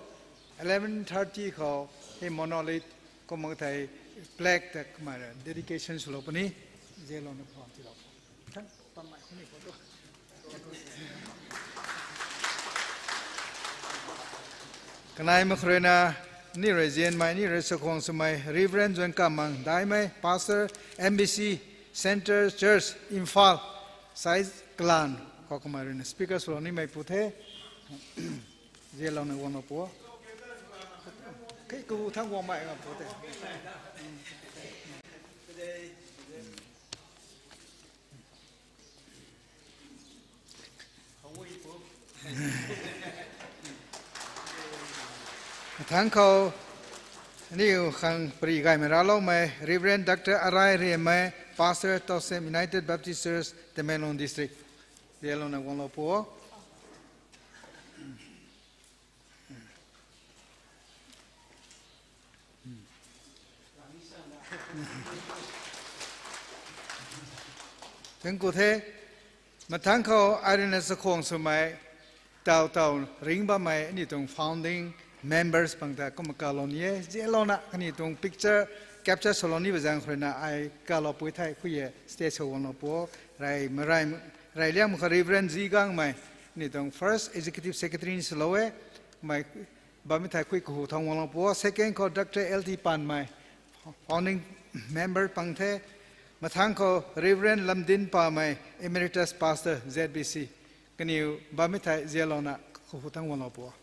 Eleven thirty khou hei monolith kumna thei plaque ta kumna dedication swlou puni, zianlouna phuam tiilou. Kanei makhrui na, ni rui zianmei, ni rui chakhwang swmei Reverend Zuan Kamang Daimei, Pastor, M B C Centre Church, Imphal, Sai Kalan, khou kamei ruina speaker swlou nimei pu the. Zianlouna guanglou pu o. Kei ku thang guangmei pu the. Mathang khou, aniu khang pary gaymei racloumei Reverend Doctor Arai Riammei, Pastor, Tousem United Baptist Church, Tamenglong District. Zianlouna guanglou pu o. Thank you the. Mathang khou ai ruina chakhwang swmei, taw taw ringc bammei aniu tuang founding members pang ta kumna kalou ni e. Zianlouna kaniw tuang picture capture swlou ni ba zaeng khou ruina ai kalou pui thei khuiye stage khou guanglou pu o. Rey, rey liangmei khou Reverend Zigangmei, aniu tuang first executive secretary ni swlou e. Mei bammei thei khui kahu thang guanglou pu o. Second khou Doctor L T Panmei, founding member pang the. Mathang khou Reverend Lamdin Pamei, Emeritus Pastor, Z B C. Kaniw bammei thei zianlouna kahu thang guanglou pu o.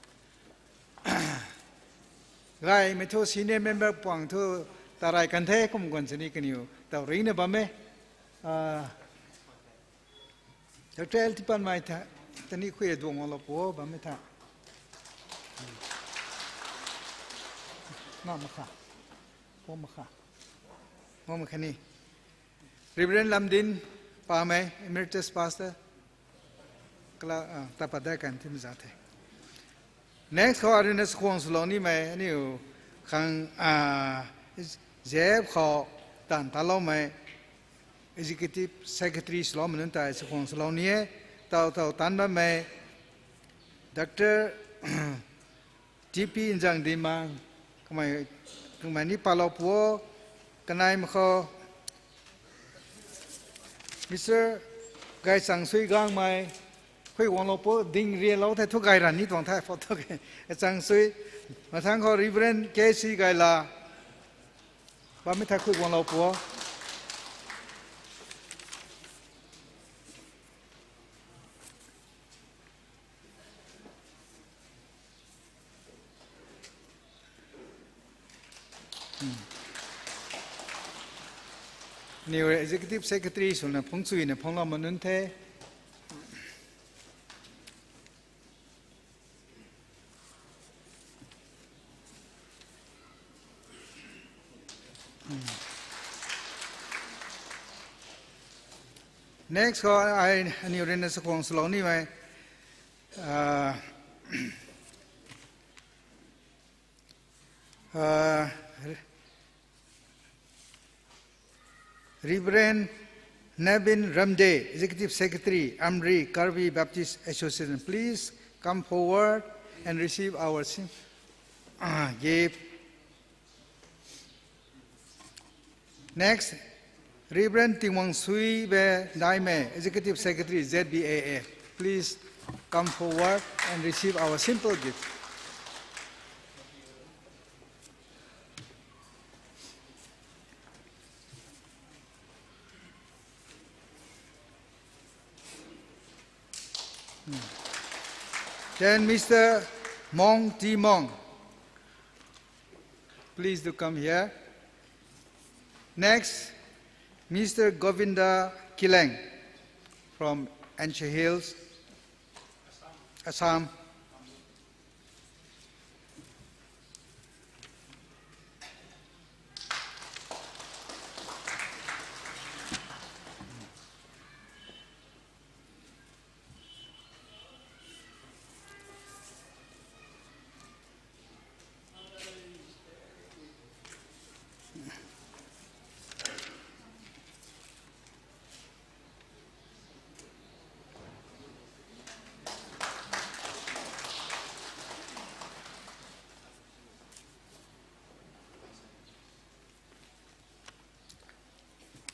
Gaymei thu senior member pang thu tarey kan the, kum guan sini kaniw taw ringcna bam e. Doctor L T Panmei tha, tani khuiye duang guanglou pu o, bammei tha. Na makha. Pu makha. Mo makha ni. Reverend Lamdin Pamei, Emeritus Pastor. Kala, ah, tapa dai kan thim za the. Next khou ai ruina chakhwang swlou nimei aniu khang, ah, Z F khou taanv taloumei Executive Secretary swloumei nunc tei chakhwang swlou ni e. Taw taw taanv bammei Doctor T P Nzangdinmang, kamei, kamei ni palou pu o. Kanei mak khou Mister Gaichang Sui Gangmei, khui guanglou pu, ding rianlou the thu gay ran ni tuang the photo ke. Chang Sui, mathang khou Reverend K C Gaila, bammei thei khui guanglou pu o. New Executive Secretary swna phungchuina phungloumei nunc the. Next khou ai aniu ruina chakhwang swlou nimei, ah, ah, Reverend Navin Ramde, Executive Secretary, Amri Karbi Baptist Association, please come forward and receive our sim-, uh, gift. Next, Reverend Tingwang Sui Be Daime, Executive Secretary, Z B A A. Please come forward and receive our simple gift. Then Mister Mong T Mong, please do come here. Next, Mister Govinda Kileng from N C Hills, Assam.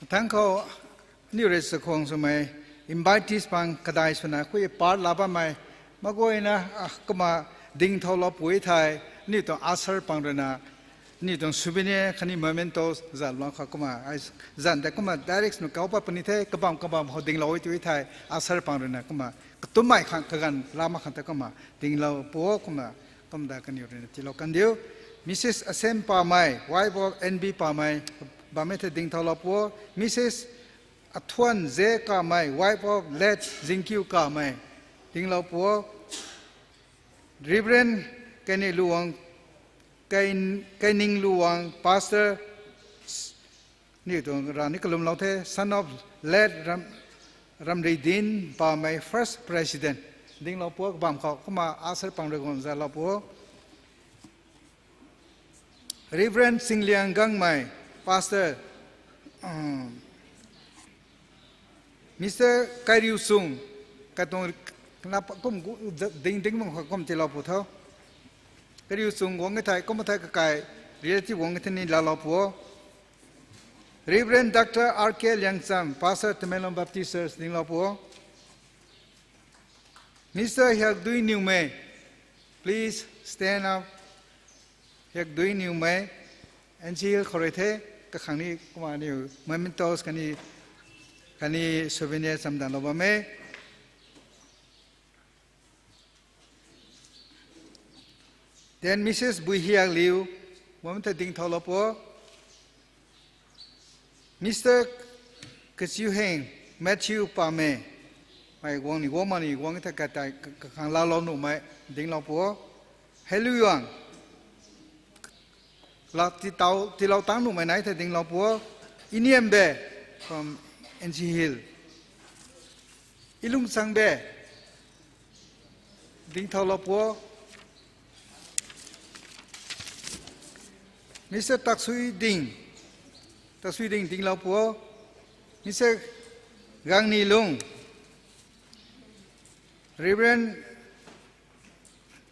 Thangc khou, aniu rui chakhwang swmei, invitees pang kadai swna khui part la bammei, maguayna, ah, kumna ding thau lou pui thei, aniu tuang usher pang rui na, aniu tuang souvenir khatni mementos zat lou khou kumna, ai, zan tei kumna direct swna kau pat puni the, kabam kabam khou dinglou e tu thei, usher pang rui na kumna, katummei khang kaganv lama khang tei kumna, dinglou pu o kumna, kumna kaniw rui na tiilou kandiu. Missus Asem Pamei, wife of N B Pamei, bammei thei ding thau lou pu o. Missus Athuan Ze Kamei, wife of late Zingkiu Kamei, dinglou pu o. Reverend Kani Luang, Kai-, Kaining Luang, pastor, aniu tuang rani kalumlou the, son of late Ram-, Ramridin Pamei, first president. Dinglou pu o, kabam khou kumna usher pang rui guang zalou pu o. Reverend Singliang Gangmei, pastor, um, Mister Kairiu Chung, katuang na pa-, kum gu-, ding, ding bam khou kum tiilou pu tho. Kairiu Chung guang e thei, kumna thei kakai, relative guang e thei ni laalou pu o. Reverend Doctor R K Liangcham, pastor Tamenglong Baptist Church, dinglou pu o. Mister Hiakdui Niumei, please stand up. Hiakdui Niumei, N C Hill khou rui the, kakhang ni kumna aniu mementos khatni, khatni souvenir chamdanlou bam e. Then Missus Buihiak Liu, bammei thei ding thau lou pu o. Mister Kachiu Heng, Matthew Pamei, mei guang ni guang ma ni guang thei katai kakhang laalou nuhmei, dinglou pu o. Hei Luiyuang, la titau, tiilou tang nuhmei nai thei dinglou pu o. Iniambe from N C Hill. Ilungchangbe, ding thau lou pu o. Mister Taksui Ding, Taksui Ding dinglou pu o. Mister Gangnilung, Reverend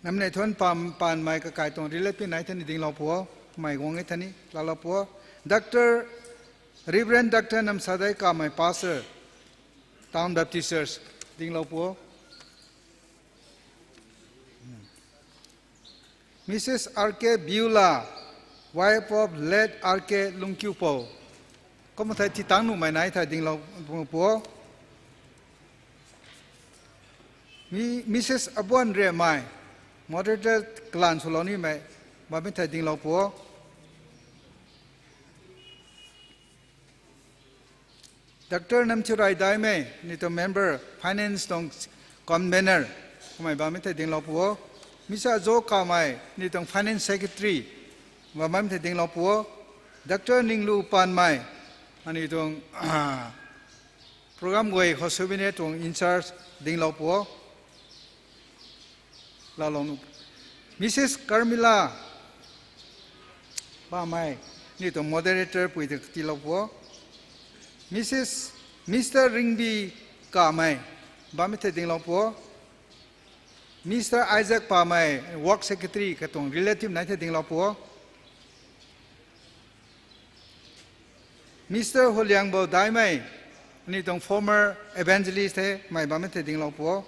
Namneithon Pam, Panmei kakai tuang relative nai thei ni dinglou pu o, mei guang e thei ni laalou pu o. Doctor, Reverend Doctor Namsadei Kamei, pastor, Town Baptist Church, dinglou pu o. Missus R K Biula, wife of late R K Lungkiupou. Kumna thei titang nuhmei nai thei dinglou pu o. Mi-, Missus Abuan Remei, moderator kalan swlou nimei, bammei thei dinglou pu o. Doctor Namthiurai Daimei, ni tuang member, finance tuang convener, kamei bammei thei dinglou pu o. Mister Azo Kamei, ni tuang finance secretary, bammei thei dinglou pu o. Doctor Ninglu Panmei, ani tuang, program guay khou souvenir tuang in charge, dinglou pu o. Laalou nu. Missus Carmela Pamei, ni tuang moderator pui tei tiilou pu o. Mrs, Mr Ringbi Kamei, bammei thei dinglou pu. Mr Isaac Pamei, work secretary katuang relative nai thei dinglou pu. Mr Holiangbo Daimei, aniu tuang former evangelist the, mei bammei thei dinglou pu.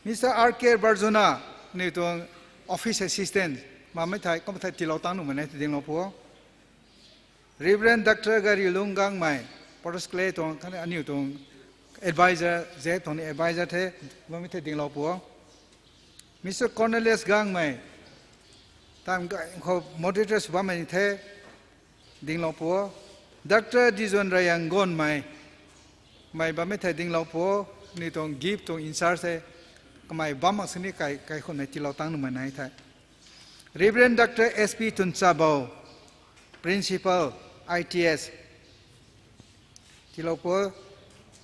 Mr R K Barjuna, aniu tuang office assistant, bammei thei kum thei tiilou tang nuhmei nai thei dinglou pu. Reverend Dr Gari Lunggang mei, Porter's Clay tuang khatni aniu tuang advisor, Z tuang ni advisor the, bammei thei dinglou pu. Mr Cornelius Gangmei, time khou moderator sw bammei the, dinglou pu. Dr Dijon Rayang Gonmei, mei bammei thei dinglou pu, aniu tuang gift tuang in-charge the, kamei bam mak sini kai kaikhunmei tiilou tang nuhmei nai thei. Reverend Dr S P Tunchabo, Principal, I T S, tiilou pu.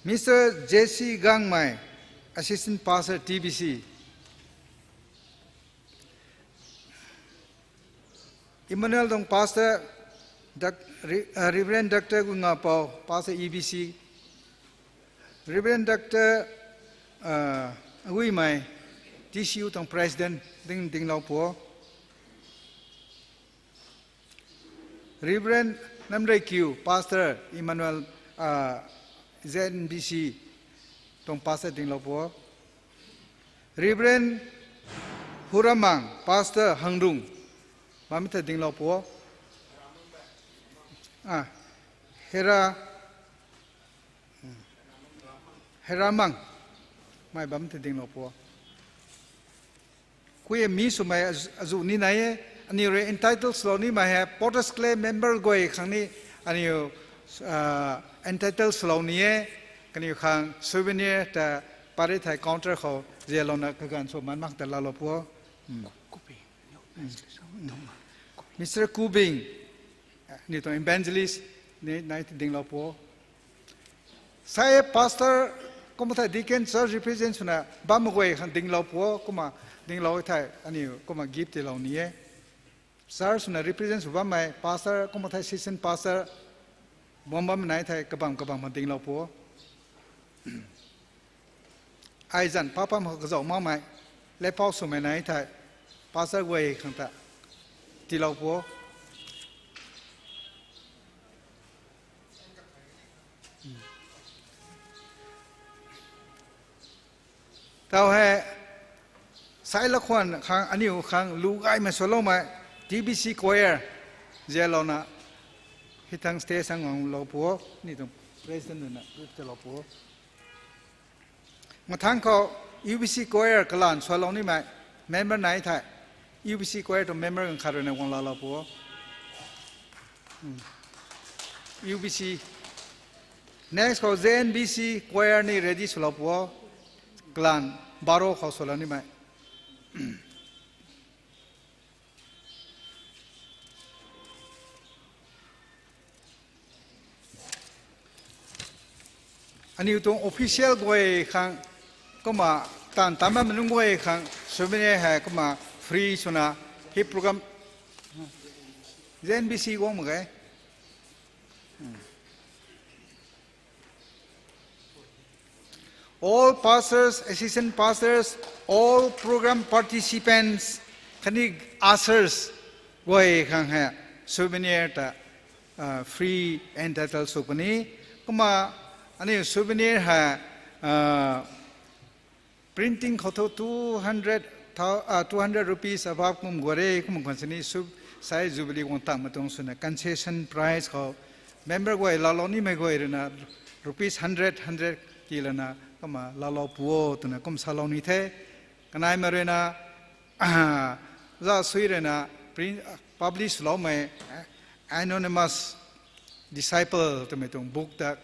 Mr J C Gangmei, Assistant Pastor, T B C. Emmanuel tuang Pastor, Doc- Re- uh, Reverend Dr Gungapou, Pastor, E B C. Reverend Dr uh, Aguimei, T C U tuang President, ding dinglou pu. Reverend Namreikiu, Pastor, Emmanuel uh, Z N B C tuang Pastor, dinglou pu. Reverend Huramang, Pastor, Hangrung, bammei thei dinglou pu. Ah, Hera, Heramang, mei bammei thei dinglou pu. Kui e mi swmei azuh ni nai e, aniu rui entitled swlou nimei hei Porter's Clay member guay khang ni aniu uh, entitled swlou ni e, kaniw khang souvenir ta pari thei counter khou zialouna kaganv sw man mak ta laalou pu. Mr Kubing, aniu tuang evangelist ni nai thei dinglou pu. Sai pastor, kumna thei deacon, church represent swna bam guay khang dinglou pu, kumna dinglou thei aniu kumna gift tiilou ni e. Church swna represent sw bammei pastor, kumna thei assistant pastor, bam bam nai thei kabam kabam ma dinglou pu. Ai zanc papam khou kazauh makmei, lepau swmei nai thei, pastor guay khang ta tiilou pu. Tau hei, sai lakhwan khang aniu khang lu gaymei swloumei, T B C choir, zialouna, hei thang stage ang nganglou pu, ni tuang president ruina group talou pu. Mathang khou U B C choir kalan swlou nimei member nai thei, U B C choir tuang member ganv khat ruina guang laalou pu. U B C. Next khou Z N B C choir ni ready swlou pu. Kalan baro khou swlou nimei. Aniu tuang official guay khang, kumna taanv tamna nunc guay khang souvenir hei kumna free swna hei program Z N B C guang mak ge. All pastors, assistant pastors, all program participants, khatni ushers guay khang hei souvenir ta free entitle sw puni. Kumna aniu souvenir hei printing khou thu two hundred, two hundred rupees above kum guare kum khwan sini sw sai Jubilee guang tangmei tuang swna concession price khou member guay laalou nimei guay ruina rupees hundred, hundred tiilana kumna laalou pu o twna kum salou ni the. Kanaimei ruina za sui ruina print, publish swloumei Anonymous Disciple twmei tuang book ta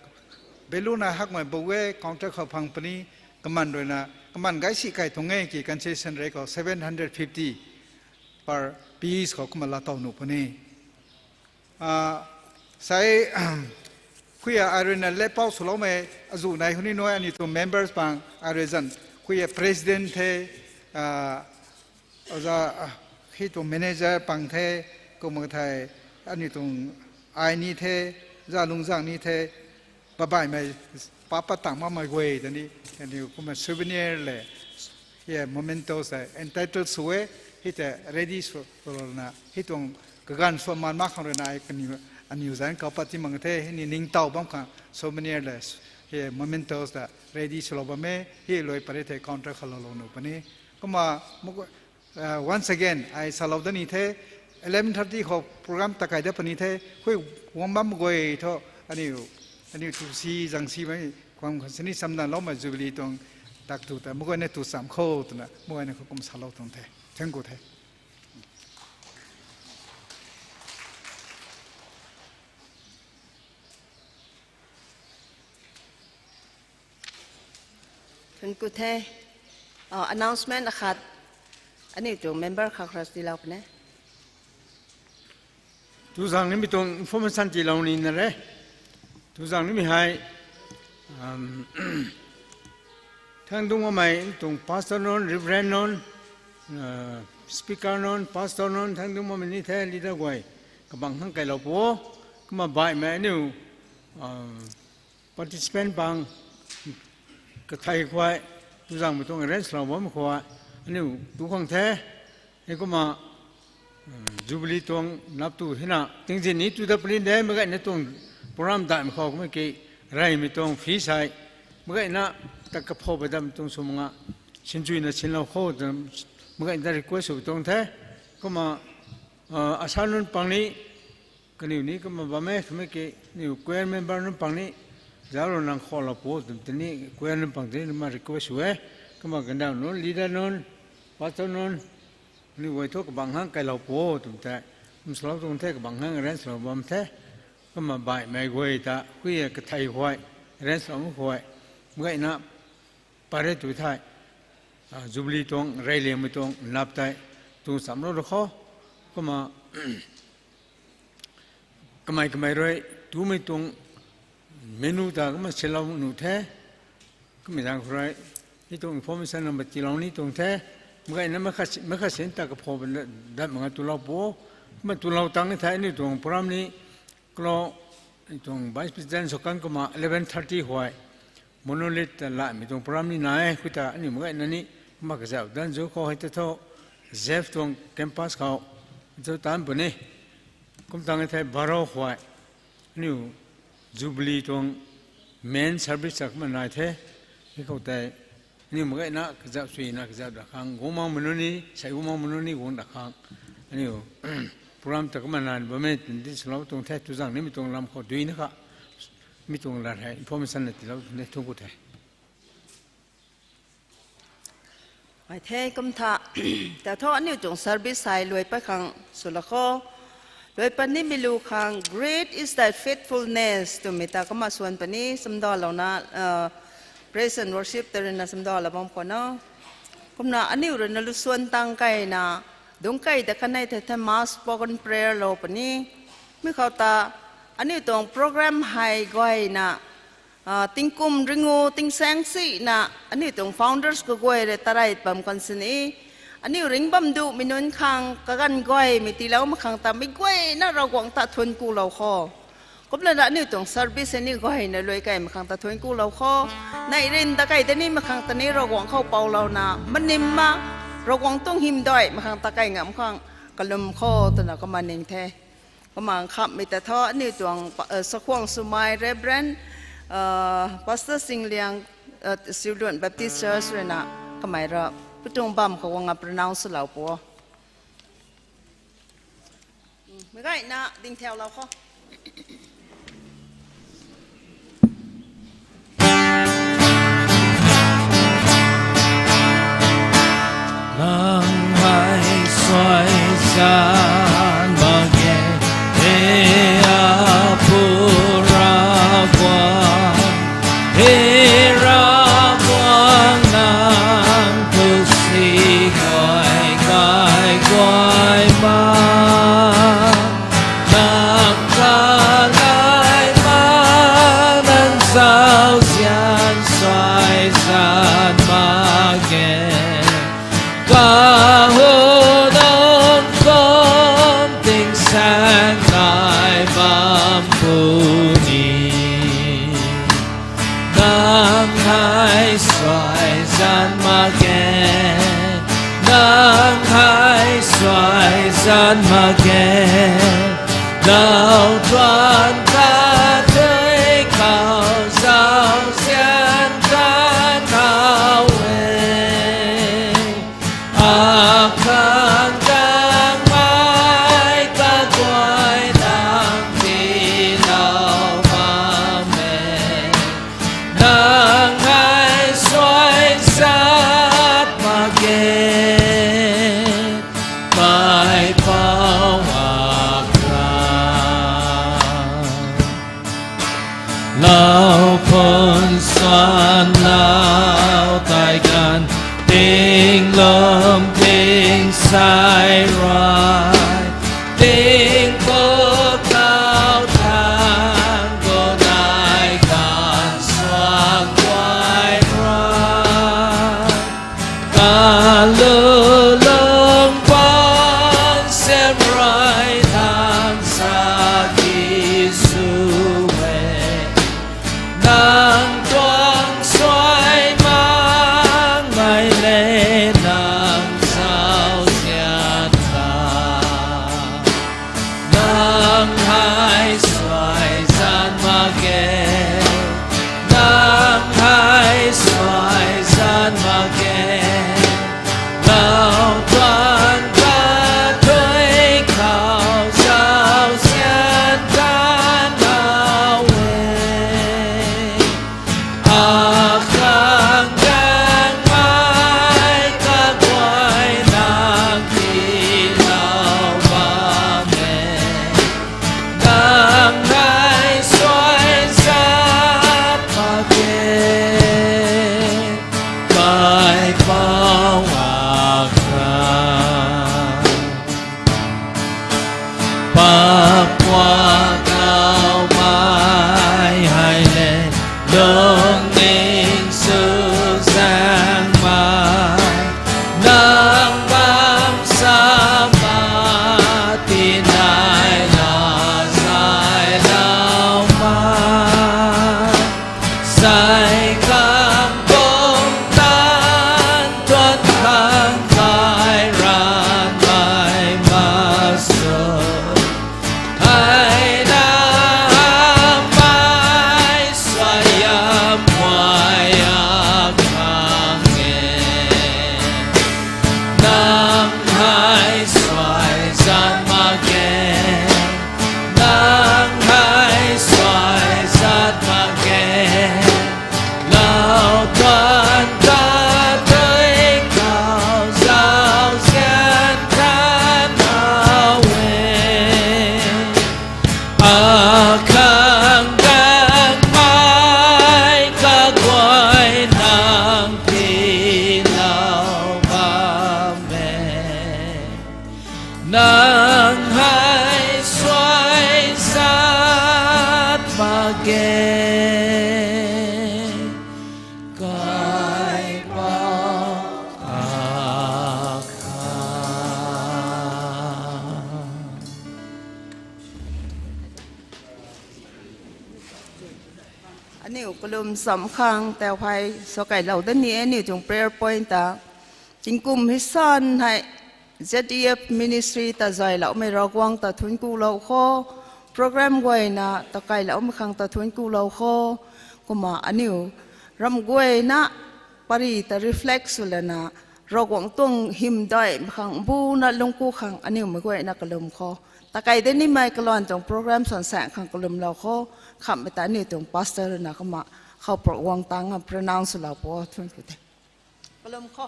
beluna hakmei book e, counter khou phang puni. Kaman ruina kaman gaisi kai tuang e ki concession rate khou seven hundred fifty per piece khou kumna laatow nuh puni. Sai khuiya ai ruina lepau swloumei azuh nai huni nui aniu tuang members pang ai rui zan khuiya president the, oza, hei tuang manager pang the, kumna thei aniu tuang ai ni the, za lungzang ni the, baihmei, pa pat tang makmei guay ta ni, aniu kumna souvenir le, hei mementos ta entitled sw e, hei ta ready sw, swlouna, hei tuang kaganv sw maan mak khang rui na, aniu, aniu zanc kau pat ti mak the, hei ni ningtow bam khang souvenir le, hei mementos ta ready swlou bam e, hei lui pary the counter khou loulou nuh puni. Kumna, once again, ai salou dat ni the, eleven thirty khou program takai dat puni the, hui guang bam guay thu, aniu, aniu tu si, zang si mei, kuang khou sini chamdanloumei Jubilee tuang tak tu ta, meic guayna tu cham kho twna, meic guayna khou kum salou tuang the. Thank you the. Thank you the. Announcement akhat, aniu tuang member khat khat tiilou puni. Tuzang nimei tuang information tiilou ni na re. Tuzang nimei hei, thangdungc bammei tuang pastor nunc, reverend nunc, speaker nunc, pastor nunc, thangdungc bammei ni the, leader guay, kabang khang kailou pu o. Kumna baihmei aniu participant pang kathei khuay, tuzangmei tuang arrange lou bam khou, aniu tu khang the, hei kumna Jubilee tuang nap tu hina, tingzin ni tu dat puni de, meic guayna tuang program daihmei khou kumna ki, reymei tuang fee sei, meic guayna ta kaphou bai datmei tuang sw mak nga, sinchuina sinlou kho, meic guayna ta request sw tuang the, kumna asa nunc pang ni, kaniw ni kumna bam e, kumna ki, aniu choir member nunc pang ni, zauclou nang kholou pu twmei tei ni, choir nunc pang tei ni, kumna request sw e, kumna kandauh nunc, leader nunc, pastor nunc, aniu guay thu kabang khang kailou pu twmei tei, kum salou tuang the, kabang khang arrange lou bam the, kumna baihmei guay ta, hui kathei khuay, arrange lou khuay, meic guayna, pary tu thei, Jubilee tuang, reyliangmei tuang, nap tei, tu chamlou ra kho, kumna, kamei kamei rui, tumei tuang, menu ta kumna silou nuh the, kummei zaeng khou rui, hei tuang information number tiilou ni tuang the, meic guayna meic khat sin ta kaphou bai dat mak nga tulou pu o, kumna tulou tang ni the, aniu tuang program ni, klo, tuang Vice President sw kan kumna eleven thirty khuay, Monolith ta laimei tuang program ni nai e, khou ta aniu meic guayna ni, kumna kazauh danzu khou hei ta thu, Jeff tuang campus khou, tu tan puni, kum tang e thei baro khuay, aniu Jubilee tuang main service ta kumna nai the, hei khou tei, aniu meic guayna kazauh suina kazauh da khang, guang makmei nunc ni, sei guang makmei nunc ni guang da khang, aniu program ta kumna nai bam e, twna di salou tuang the, tuzang nimei tuang lam khou duina kha, mi tuang lat hei information na tiilou tuang the, thungc ku the. Ai the kum tha, ta thu aniu tuang service hei luai pat khang swlou kho. Luai pat nimei lu khang, Great is thy faithfulness, twmei ta kumna swan puni, chamdalouna, praise and worship ta ruina chamdalou bam khou na. Kumna aniu ruina lu swan tang keyna, dungc key ta kanei the the mass spoken prayer lou puni. Mi khou ta, aniu tuang program hei guayna, tingkum ringu tingsaeng sina, aniu tuang founders kaguay rui tarey bam kan sini, aniu ringc bam duhmei nunc khang kaganv guaymei tiilou mak khang ta meic guayna Ravguangc ta thuanc kulou kho. Kumlana aniu tuang service ni guayna luai key mak khang ta thuanc kulou kho. Neih ryn ta key tei ni mak khang ta ni Ravguangc khou poulouna, manim ma, Ravguangc tuang hymdaih mak khang ta key ngam khang kalum kho twna kumna ning the. Kumna khamhmei ta thu aniu tuang, sakhuang swmei Reverend, Pastor Singliang, Siuluan Baptist Church ruina kamei ra, pu tuang bam khou guang a pronounce swlou pu o. Meic guayna dingthaulou kho. Nang hei suai zan mak ge, e Apu Ravguangc, e Ravguangc nang tu si guay kai guay ma. Nang tan mak ge, nang tuang ta tei khou zauzian tan how e. Akhang dang mai kaguay nang tiilou bam e. Nang hei suai zat mak ge, kaipouc akhang. Lau phun suan lau tei ganv, ting lum ting sai rui, ting puk khou thang gu nai ganv suang guay rui. Kalu lung pan sem rui nang sa ki sw e. Nang tuang suai makmei le nang zauzian ta. Nang hei suai zat mak ge, nang hei suai zat mak ge. Nang tuang ta tei khou zauzian tan how e. Akhang dang mai kaguay nang tiilou bam e. Nang hei suai zat mak ge, kaipouc akhang. Pakpua kaumei hei le, lungning swzaeng mei, nang bam sa ma, tinai la zaylou ma. Sai khang bum tan tuan khang kai ran mai ma sw. Ai na hamh mai suaihiam guay akhang e. Nang hei suai zat mak ge, nang hei suai zat mak ge. Lau tuan ta tei khou zauzian tan how e. Akhang dang mai kaguay nang tiilou bam e. Nang hei suai zat mak ge, kaipouc akhang. Aniu kalum cham khang tau hei sa kailou da ni e, aniu tuang prayer point ta. Tingkum hei san hei Z E F ministry ta zayloumei Ravguangc ta thuanc kulou kho, program guayna ta kailoumei khang ta thuanc kulou kho. Kumna aniu ram guayna pary ta reflect sw lana, Ravguangc tuang hymdaihmei khang buna lungc ku khang aniumei guayna kalum kho. Ta kai de nimei kaluan tuang program sansaeng khang kalumlou kho. Khamhmei ta aniu tuang pastor na kumna khou pro-, guang tangc pronounce swlou pu o, thuanc ku the. Kalum kho.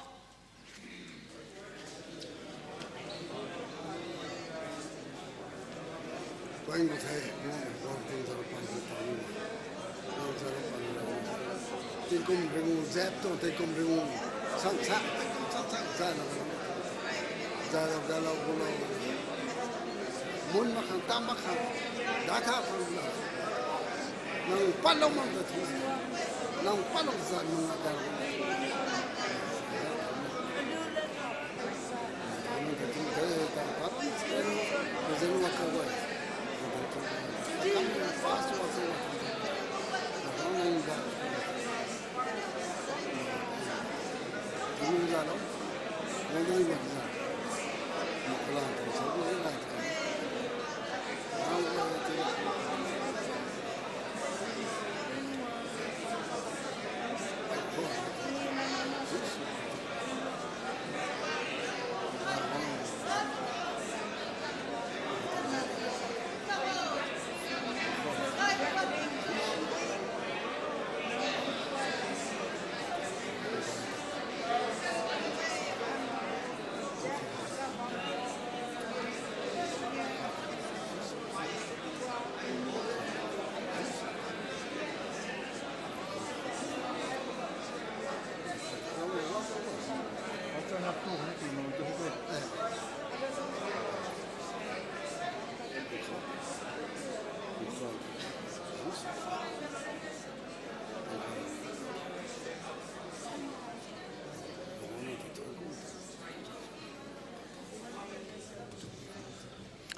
Tingkum ringu zep tu, tingkum ringu san sa, tingkum san sa, zalou, zalou, zalou, gulou. Mun mak khang, tam mak khang, da tha khang na. Nang patlou mak ta thu, nang patlou zan mak ta.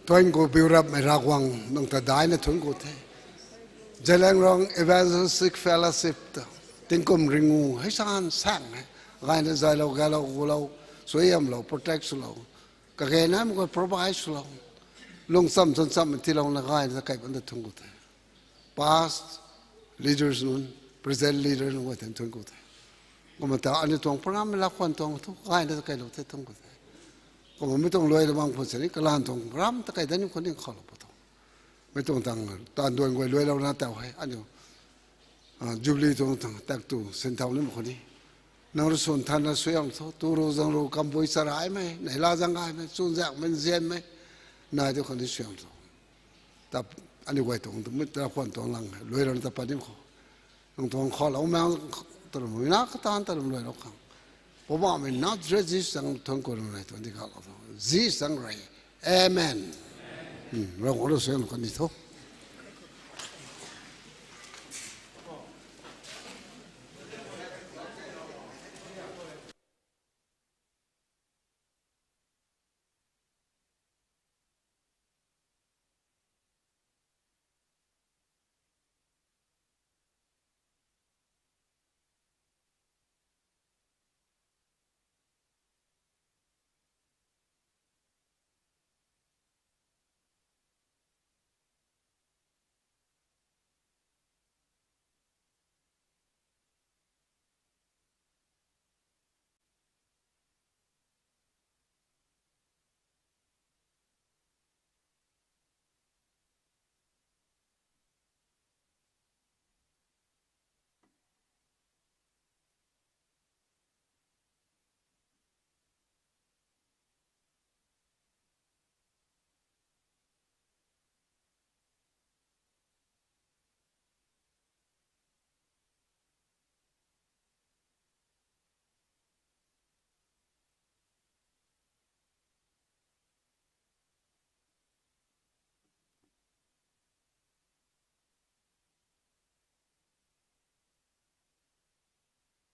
Thuanc ku biurapmei Ravguangc, nang ta daina thuanc ku the. Zeliangrong Evangelistic Fellowship ta tingkum ringu hei san sang e. Gayna zaylou, gaylou, gulou, suaihiamlou, protect swlou, kage namei khou provide swlou, lungcham chwncham tiilouna gayna ta kai bam ta thuanc ku the. Past leaders nunc, present leader nunc guay ta thuanc ku the. Kumna ta aniu tuang program mei la khwan tuang thu gayna ta kailou the thuanc ku the. Kumna mi tuang luailou bam khwan sini kalan tuang program ta kai dat ni khwan ni khaulou pu tuang. Mi tuang tang taanv duan guay luailouna taw hei aniu Jubilee tuang tang tak tu sinthau ni mak khou ni. Nang rui swn thanna suaihiam tho, tu ru zang ru, kambui charaimei, neihla zang gaymei, chunzaekmei, nzianmei, nai tu khou ni suaihiam tho. Ta aniu guay tuang tu mi ta khwan tuang lang hei luailouna ta pat ni khou, nang tuang khaulou mang, taram na kataanv taram luailou khang, Poubauhmei Nazaret Jisu zang thuanc ku nai tuang di kalou tho. Jisu zang rui. Amen. Ravguangc rui suaihiam kan ni tho.